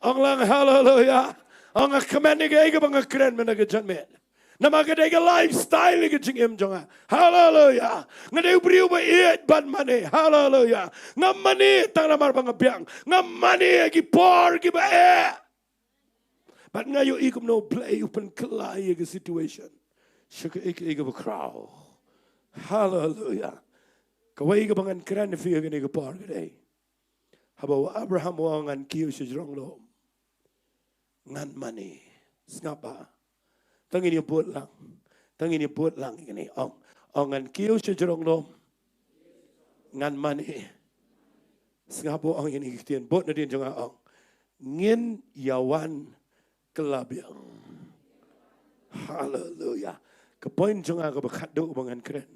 Ong lang haleluya. Ong, nga kmen ïa kaei kaba nga kren mynta ka janmiet. Namar ka dei ka lifestyle ka jingim jong nga. Haleluya. Nga dei u briew ba ïeit ban mane. Haleluya. Ngam mane tang namar ba nga biang. Ngam mane ha ki por kiba eh. Bad nga ïohi kumno U Blei u pynkylla ïa ka situation sha kaei kaei kaba khraw. Haleluya. Kawei kaba ngan kren ïa phi ha kane ka por ka dei, haba u Abraham u ong, ngan kiew sha jrong lum, ngan mane. Sngap ba. Tang ngin ïa bud lang. Tang ngin ïa bud lang ïa kane. Ong, ong, ngan kiew sha jrong lum, ngan mane. Sngap, u ong ïa kine ki ktien, bud nadien jong nga, ong, ngin ïa wan kylla biang. Haleluya. Ka point jong nga kaba khatduh ba ngan kren,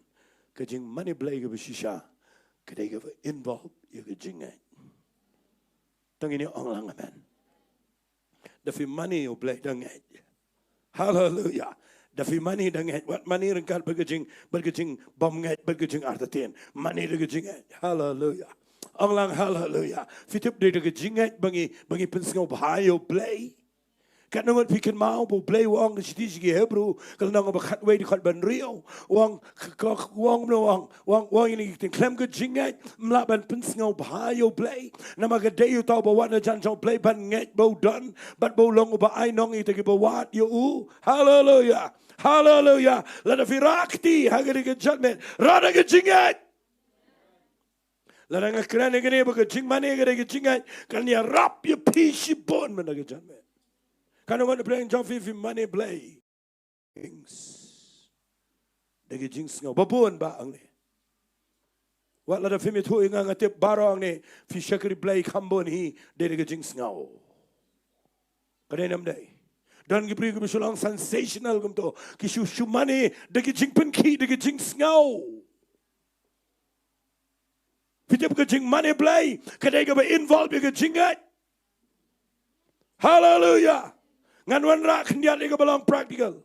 ka jingmane Blei kaba shisha ka dei kaba involve ïa ka jingngeit. Tang ine ong lang amen. Da phi mane ïa U Blei da ngeit. Haleluya. Da phi mane da ngeit. Wat mane ryngkat bad ka jing, bad ka jingbymngeit, bad ka jingartatien. Mane da ka jingngeit. Haleluya. Ong lang haleluya. Phi tip dei da ka jingngeit ba ngi, ba ngi pynsngewbha ïa U Blei. Katno ngut phi kynmaw ba U Blei u ong ka shithi sha ki Hebru, ka lynnong ba khatwei dkhot ba hynriew. U ong, ka, ka, u ong, u ong, u ong, u ong ïa kine ki ktien, khlem ka jingngeit ym lah ban pynsngewbha ïa U Blei. Namar ka dei uta uba wan na jan jong U Blei ban ngeit ba u don bad ba u long uba ai nong ïa kita kiba wad ïa u. Haleluya. Haleluya. Lada phi rah kti ha kane ka janmiet, rah da ka jingngeit. Lada nga kren ïa kane ba ka jingmane ka dei ka jingngeit, kan ïarap ïa phi shibun mynta ka janmiet. Katno ngut na pdeng jong phi phi mane Blei? Da ka jingsngew. Ba bun ba hangne. Wat lada phim ïathuh ïa nga, nga tip baroh hangne phi shakri Blei kham bun hi dei da ka jingsngew. Ka dei ne ym dei? Don ki briew kiba shu long sensational kumto, ki shu, shu mane da ka jingpynkhih, da ka jingsngew. Phi tip ka jingmane Blei ka dei kaba involve ïa ka jingngeit. Haleluya. Ngan wanrah khyndiat ïa kaba long practical.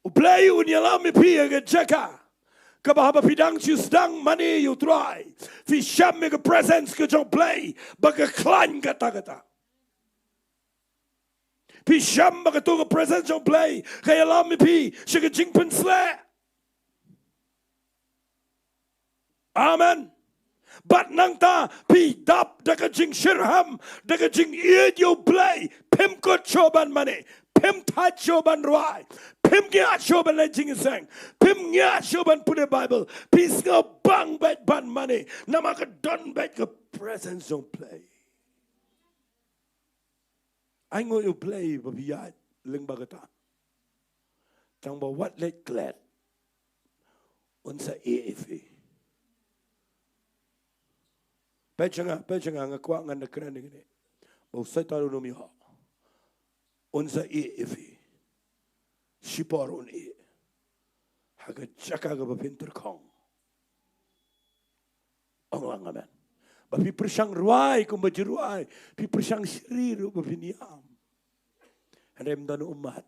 U Blei un ïalam ïa phi ha ka jaka kaba haba phi dang shu sdang mane ïa U Trai, phi shem ïa ka presence ka jong U Blei ba ka khlaiñ katta katta. Phi shem ba kato ka presence jong U Blei ka ïalam ïa phi sha ka jingpynsleh. Amen. Bad nangta phi dap da ka jingshyrkhei, da ka jingïeit ïa U Blei, phim kut shuh ban mane, phim thait shuh ban rwai, phim ngiah shuh ban leit jingïaseng, phim ngiah shuh ban pule Bible, phi sngewbang beit ban mane, namar ka don beit ka presence jong U Blei. Ai nguh ïa U Blei ba phi ïaid lyngba kata. Tang ba wat leit klet, un sa ïeh ïa phi. Peit sha nga, peit sha nga, nga kwah ngan da kren ïa kane. Ba u Soitan un ym ïoh. Un sa ïeh ïa phi. Shipor un ïeh. Ha ka jaka kaba phin tyrkhong. Ong lang amen. Ba phi pyrshang rwai kumba ju rwai, phi pyrshang shri ruh ba phin ïam. Hynrei ym don ummat.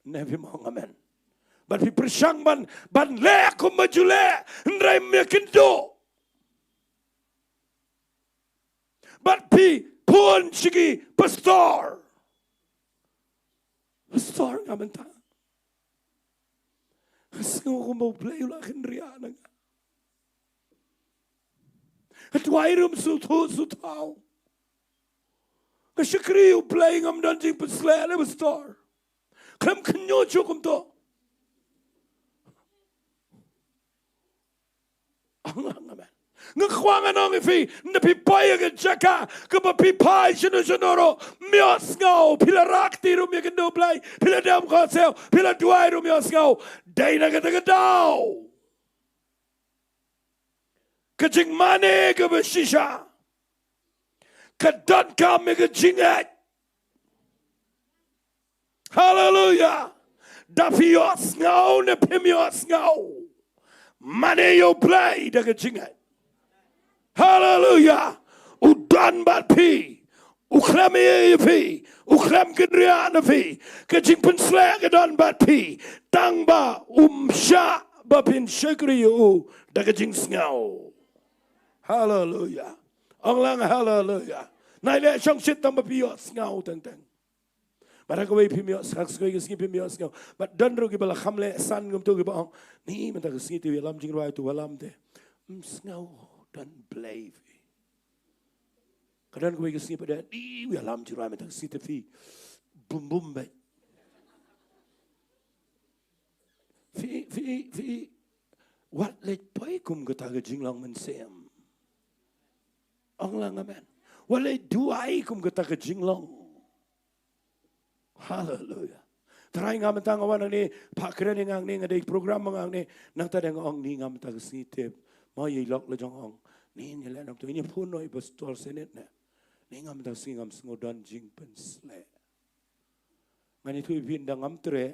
Ne phim ong amen? Bad phi pyrshang ban, ban leh kumba ju leh, hynrei ym ïakynduh. Bad phi phone sha ki pastor. Pastor, nga mynta nga sngew kumba U Blei u la kynriah na nga. Nga duwai ruh ym sngewthuh sngewthaw. Nga shakri U Blei, ngam don jingpynsleh lei pastor. Khlem khynñiuh shuh kumto. Ong lang amen. Nga kwah ngan ong ïa phi, ynda phi poi ha ka jaka kaba phi phai shano shano ruh, ym ïohsngew, phi la rah kti ruh ym ïakynduh U Blei, phi la dem khohsiew, phi la duwai ruh ym ïohsngew. Dei na kata ka daw ka jingmane kaba shisha ka donkam ïa ka jingngeit. Haleluya. Da phi ïohsngew ne phim ïohsngew, mane ïa U Blei da ka jingngeit. Haleluya. U don bad phi. U khlem ïeit ïa phi. U khlem kynriah na phi. Ka jingpynsleh ka don bad phi. Tang ba um shah ba phin shakri ïa u da ka jingsngew. Haleluya. Ong lang haleluya. Nai leh shongshit tang ba phi ïohsngew teng teng. Bad ha kawei phim ïohsngew, ha kawei ka sngi phim ïohsngew. Bad don ruh kiba la kham leh san kumto kiba ong, ni mynta ka sngi te u ïalam jingrwai, te u ïalam te. Ym sngew, don Blei phi. Ka don kawei ka sngi pat de, ni u ïalam jingrwai mynta ka sngi te phi bum bum beit. Phi, phi, phi, wat leit poi kum kata ka jinglong mynsiem. Ong lang amen. Wat leit duwai kum kata ka jinglong. Haleluya. Trai nga mynta nga wan hangne, phah kren ïa nga hangne, nga dei program ma nga hangne, nangta dang ong ni nga mynta ka sngi tip. Ma ïa i lok la jong ong. Ni ngi leh nangta, ngi phone noh ïa i pastor senate ne. Ni nga mynta ka sngi ngam sngew don jingpynsleh. Ngan ïathuh ïa phi, ynda ngam treh,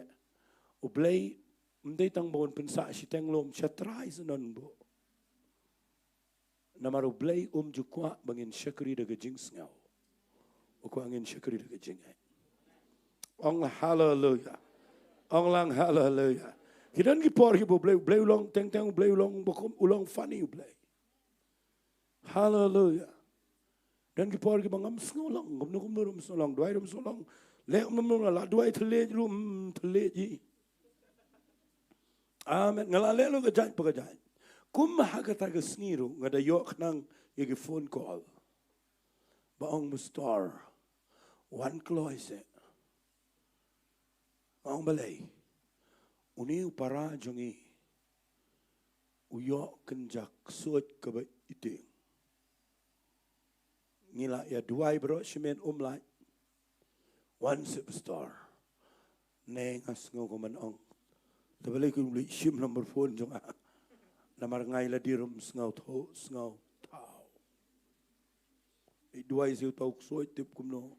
U Blei ym dei tang ba un pynsah shiteng lum, sha trai sa nonbok. Namar U Blei um ju kwah ba ngin shakri da ka jingsngew. U kwah ngin shakri da ka jingngeit. Ong lang haleluya. Ong lang haleluya. Ki don ki por kiba U Blei, U Blei u long teng teng, U Blei u long ba kum, u long funny U Blei. Haleluya. Don ki por kiba ngam sngew long, kumno kumno ruh ym sngew long, duwai ruh ym sngew long. Leh kumno kumno, la duwai thylliej ruh ym thylliej hi. Amen. Nga la leh lut ka jait pa ka jait. Kum ha kata ka sngi ruh nga da ïoh khnang ïa ki phone call. Ba ong, Pastor, wan kloi seh. Nga ong, balei? Une u para jong ngi u ïoh kynja ksuid kaba itieng. Ngi la ïa duwai baroh shimet um lait. Wan seh Pastor. Ne nga sngew kumno ban ong. Te balei kim leit shim number phone jong nga? Namar nga ïa lade ruh ym sngew thaw, sngew thaw. Ïa duwai seh, thaw ksuid tip kumno.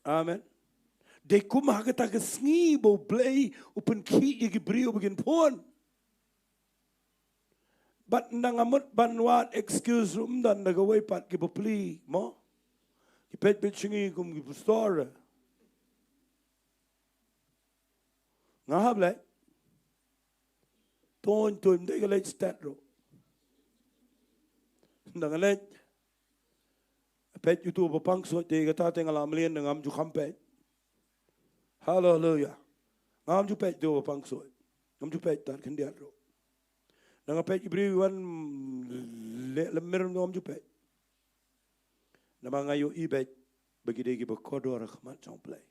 Amen. Dei kum ha kata ka sngi ba U Blei u pynkhih ïa ki briew ba kin phone. Bad ynda nga mut ban wad excuse ruh ym don, da kawei pat ki bapli mo, ki peit beit sha ngi kum ki pastor. Nga hap leit. Tun tun ym dei ka leit stet ruh. Ynda nga leit, peit uto uba pang ksuid, te kata te nga la mlien, ngam ju kham peit. Haleluya. Ngam ju peit uto uba pang ksuid. Ngam ju peit tad khyndiat ruh. Ynda nga peit ki briew wan leh lymmer, ngam ju peit. Namar nga ïohi beit ba ki dei kiba kordor ha khmat jong U Blei.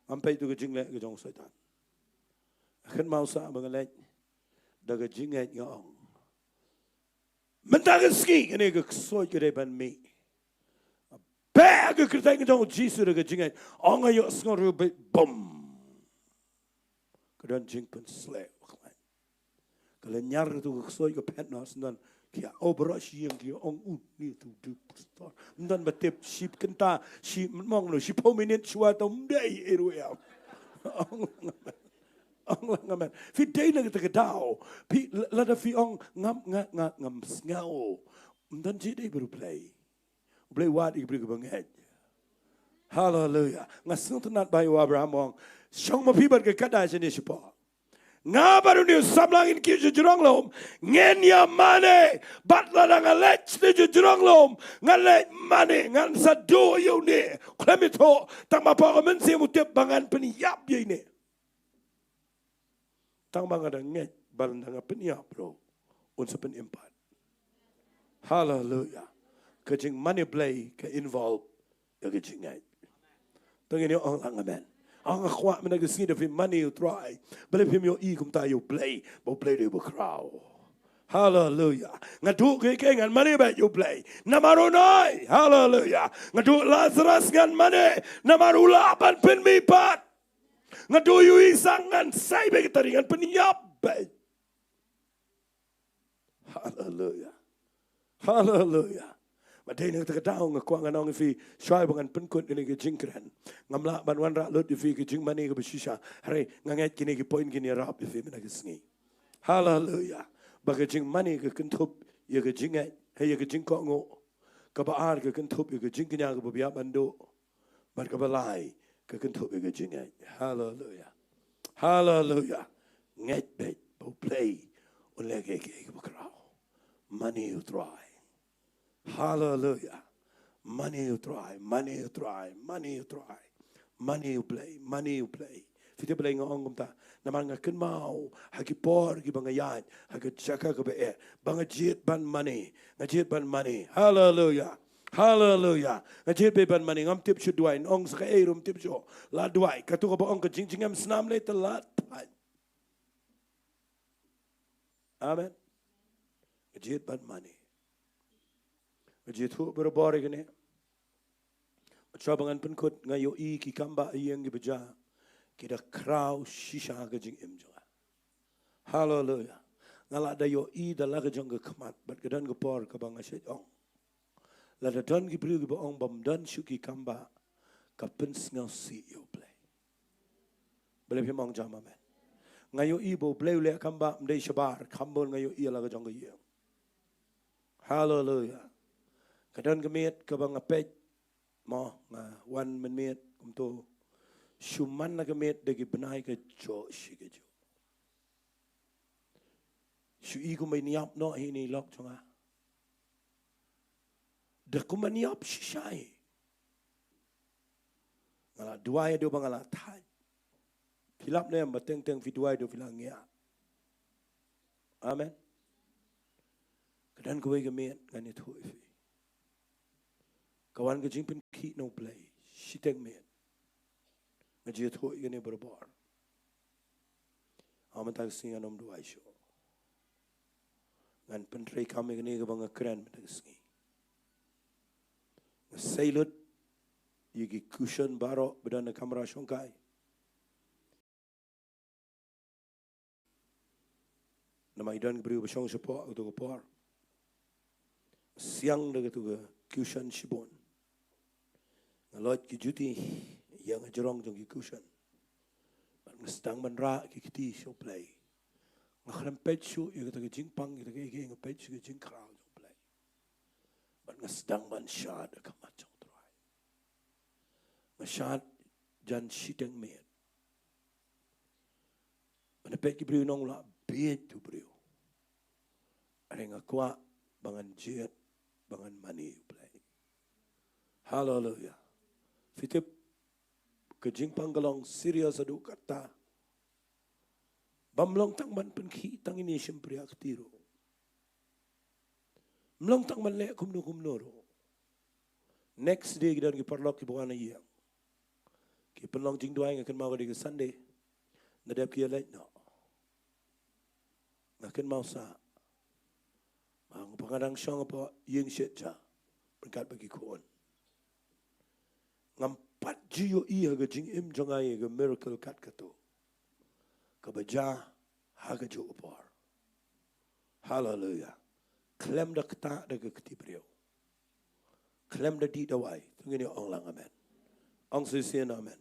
Ngam peit uto ka jingleh ka jong u Soitan. Kynmaw sa ba nga leit da ka jingngeit, nga ong, mynta ka sngi kane ka ksuid ka dei ban mih. Beh, ka kyrteng ka jong U Jisu, da ka jingngeit, ong, nga ïohsngew ruh beit, bum. Ka don jingpynsleh bakhlaiñ. Ka lynñiar kato ka ksuid, ka phet noh, sa don ki ïa, oh, baroh shi ïing ki ong, une to u pastor. Ym don ba tip, shi kynta, shi mynmong noh, shiphew minit shuwa, to ym dei ei ruh ïa. Ong lang amen. Ong lang amen. Phi dei na kata ka daw. Phi, lada phi ong, ngam, nga, nga, ngam sngew. Ym don jingdei baroh, U Blei. U Blei u wad ïa ki briew kiba ngeit. Haleluya. Nga sngewtynnat ba u Abraham u ong, shong ma phi bad ka kada shane shapoh. Nga bad une u samla ngin kiew sha jrong lum, ngin ïa mane, bad lada nga leit sha jrong lum, nga leit mane, ngan sa duh ïa une. Khlem ïathuh, tang ba hapoh ka mynsiem u tip ba ngan pynïap ïa ine. Tang ba nga da ngeit ba lada nga pynïap ruh, un sa pynim pat. Haleluya. Ka jingmane Blei ka involve ïa ka jingngeit. To ngin ïa ong lang amen. Ong, nga kwah mynta ka sngi da phi mane U Trai. Balei phim ïohi kumta ïa U Blei, ba U Blei dei uba khraw. Haleluya. Nga duh kaei kaei ngan mane beit ïa U Blei. Namar u nai. Haleluya. Nga duh Lazarus ngan mane. Namar u lah ban pynmih pat. Nga duh ïa u Isak ngan sei beit ka tari, ngan pynïap beit. Haleluya. Haleluya. Bad dei na kata ka daw nga kwah ngan ong ïa phi, shuwa ba ngan pynkut ïa kane ka jingkren, ngam lah ban wanrah lut ïa phi ka jingmane kaba shisha. Hynrei nga ngeit kine ki point kin ïarap ïa phi mynta ka sngi. Haleluya. Ba ka jingmane ka kynthup ïa ka jingngeit, ha ïa ka jingkohnguh. Kaba ar ka kynthup ïa ka jingkñia kaba biang ban duh. Bad kaba lai ka kynthup ïa ka jingngeit. Haleluya. Haleluya. Ngeit beit ba U Blei un leh kaei kaei kaba khraw. Mane U Trai. Haleluya. Mane U Trai, mane U Trai, mane U Trai. Mane U Blei, mane U Blei. Phi tip balei nga ong kumta? Namar nga kynmaw ha ki por kiba nga ïaid ha ka jaka kaba eh, ba nga jied ban mane, nga jied ban mane. Haleluya. Haleluya. Nga jied beit ban mane, ngam tip shu duwai, ong sa kaei ruh ym tip shuh. La duwai, kato kaba ong ka jingjngem snam lei te la thait. Amen. Nga jied ban mane. Nga jied thuh barabor ïa kane. Shuwa ba ngan pynkut, nga ïohi ki kam bah ïing kiba jia ki da khraw shisha ka jingim jong nga. Haleluya. Nga la da ïohi da la ka jong ka khmat, bad ka don ka por kaba nga shait ong, lada don ki briew kiba ong bym don shuh ki kam bah, ka pynsngewsih ïa U Blei. Balei phim ong jam amen? Nga ïohi ba U Blei u leh kam ba ym dei shabar, kham bun nga ïohi ïa la ka jong ka ïing. Haleluya. Ka don ka miet kaba nga peit, mo, nga wan mynmiet kumto. Shu man na ka miet da ki bnai ka jong shi ka jong. Shu i kumba in ïap noh hi ni lok jong nga. Da kumba in ïap shisha hi. Nga la duwai da ba nga la thait. Phi lap ne em ba teng teng phi duwai da phi la ngiah. Amen. Ka don kawei ka miet ngan ïathuh ïa phi. Ka wan ka jingpynkhih na U Blei shiteng miet. Nga ju ïathuh ïa kane barabor. Ha mynta ka sngi ngan ym duwai shuh. Ngan pyntreikam ïa kane kaba nga kren mynta ka sngi. Nga sei lut ïa ki cushion baroh ba don ha kamra shongkai. Namar i don ki briew ba shong shapoh ha kato ka por. Siang da kato ka cushion shibun. Nga loit ki juti ïa nga jrong jong ki cushion. Bad nga sdang ban rah ki kti sha U Blei. Nga khlem peit shuh ïa kata ka jingpang, ïa kata ka, ïa ka, nga peit shuh ïa ka jingkhraw jong U Blei. Bad nga sdang ban shad ha khmat jong U Trai. Nga shad jan shiteng miet. Ban peit ki briew nong la bieit tu briew. Hynrei nga kwah ba ngan jied, ba ngan mane ïa U Blei. Haleluya. Phi tip ka jingpang ka long serious haduh katta. Bym long tang ban pynkhih tang ïa kine shympriah kti ruh. Ym long tang ban leh kumno kumno ruh. Next day ki don ki paralok kiba wan ha ïing. Ki pynlong jingduwai, nga kynmaw ka dei ka Sunday. Nga dep ki ïaleit noh. Nga kynmaw sah. Ba nga, ba nga dang shong hapoh ïing shet ja. Ryngkat bad ki khun. Ngam pat ju ïohi ha ka jingim jong nga ïa ka miracle kat kato. Kaba jia ha kajuh ka por. Haleluya. Khlem da ktah da ka kti briew. Khlem da dih dawai. To ngin ïa ong lang amen. Ong shisien amen.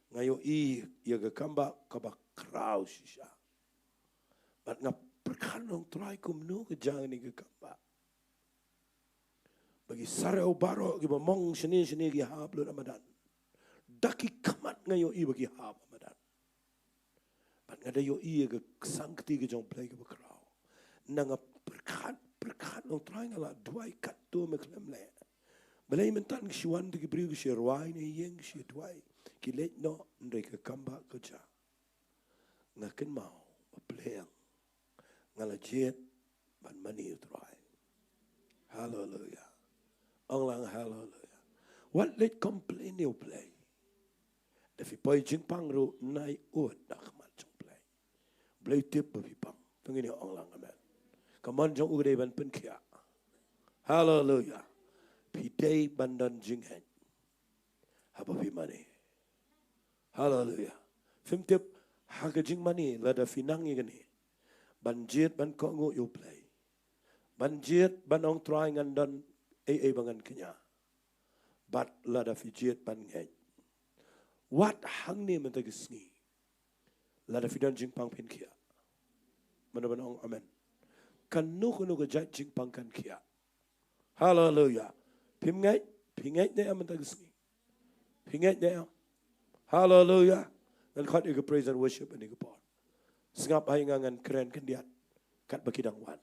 Nga ïohi ïa ka kambah kaba khraw shisha. Bad nga pyrkhat, ong Trai, kumno ka jia kane ka kambah. Ba ki sarew baroh kiba mong shane shane ki hap lut ha madan. Da ki khmat nga ïohi ba ki hap ha madan. Bad nga da ïohi ïa ka sangkti ka jong U Blei kaba khraw. Nga pyrkhat, pyrkhat, ong Trai, nga la duwai katto me khlem leh. Balei mynta ki shu wan da ki briew ki shu rwai na ïing ki shu duwai. Ki leit noh hynrei ka kambah ka jia. Nga kynmaw ba pleng nga la jied ban mane ïa U Trai. Haleluya. Ong lang haleluya. Wat leit complain ïa U Blei. Da phi poi jingpang ruh nai ud ha khmat jong U Blei. U Blei u tip ba phi pang. To ngin ïa ong lang amen. Ka mon jong u ka dei ban pynkhiah. Haleluya. Phi dei ban don jingngeit haba phi mane. Haleluya. Phim tip, ha ka jingmane, lada phi nang ïa kane, ban jied ban kohnguh ïa U Blei, ban jied ban ong Trai ngan don ei ei ba ngan kñia. Bad lada phi jied ban ngeit. Wat hangne mynta ka sngi. Lada phi don jingpang phin khiah. Mano ban ong amen. Kano kano ka jait jingpang kan khiah. Haleluya. Phim ngeit, phi ngeit ne em mynta ka sngi? Phi ngeit ne em? Haleluya. Ngan khot ïa ka praise and worship ha kane ka por. Sngap ha ïing ngan kren khyndiat katba ki dang wan.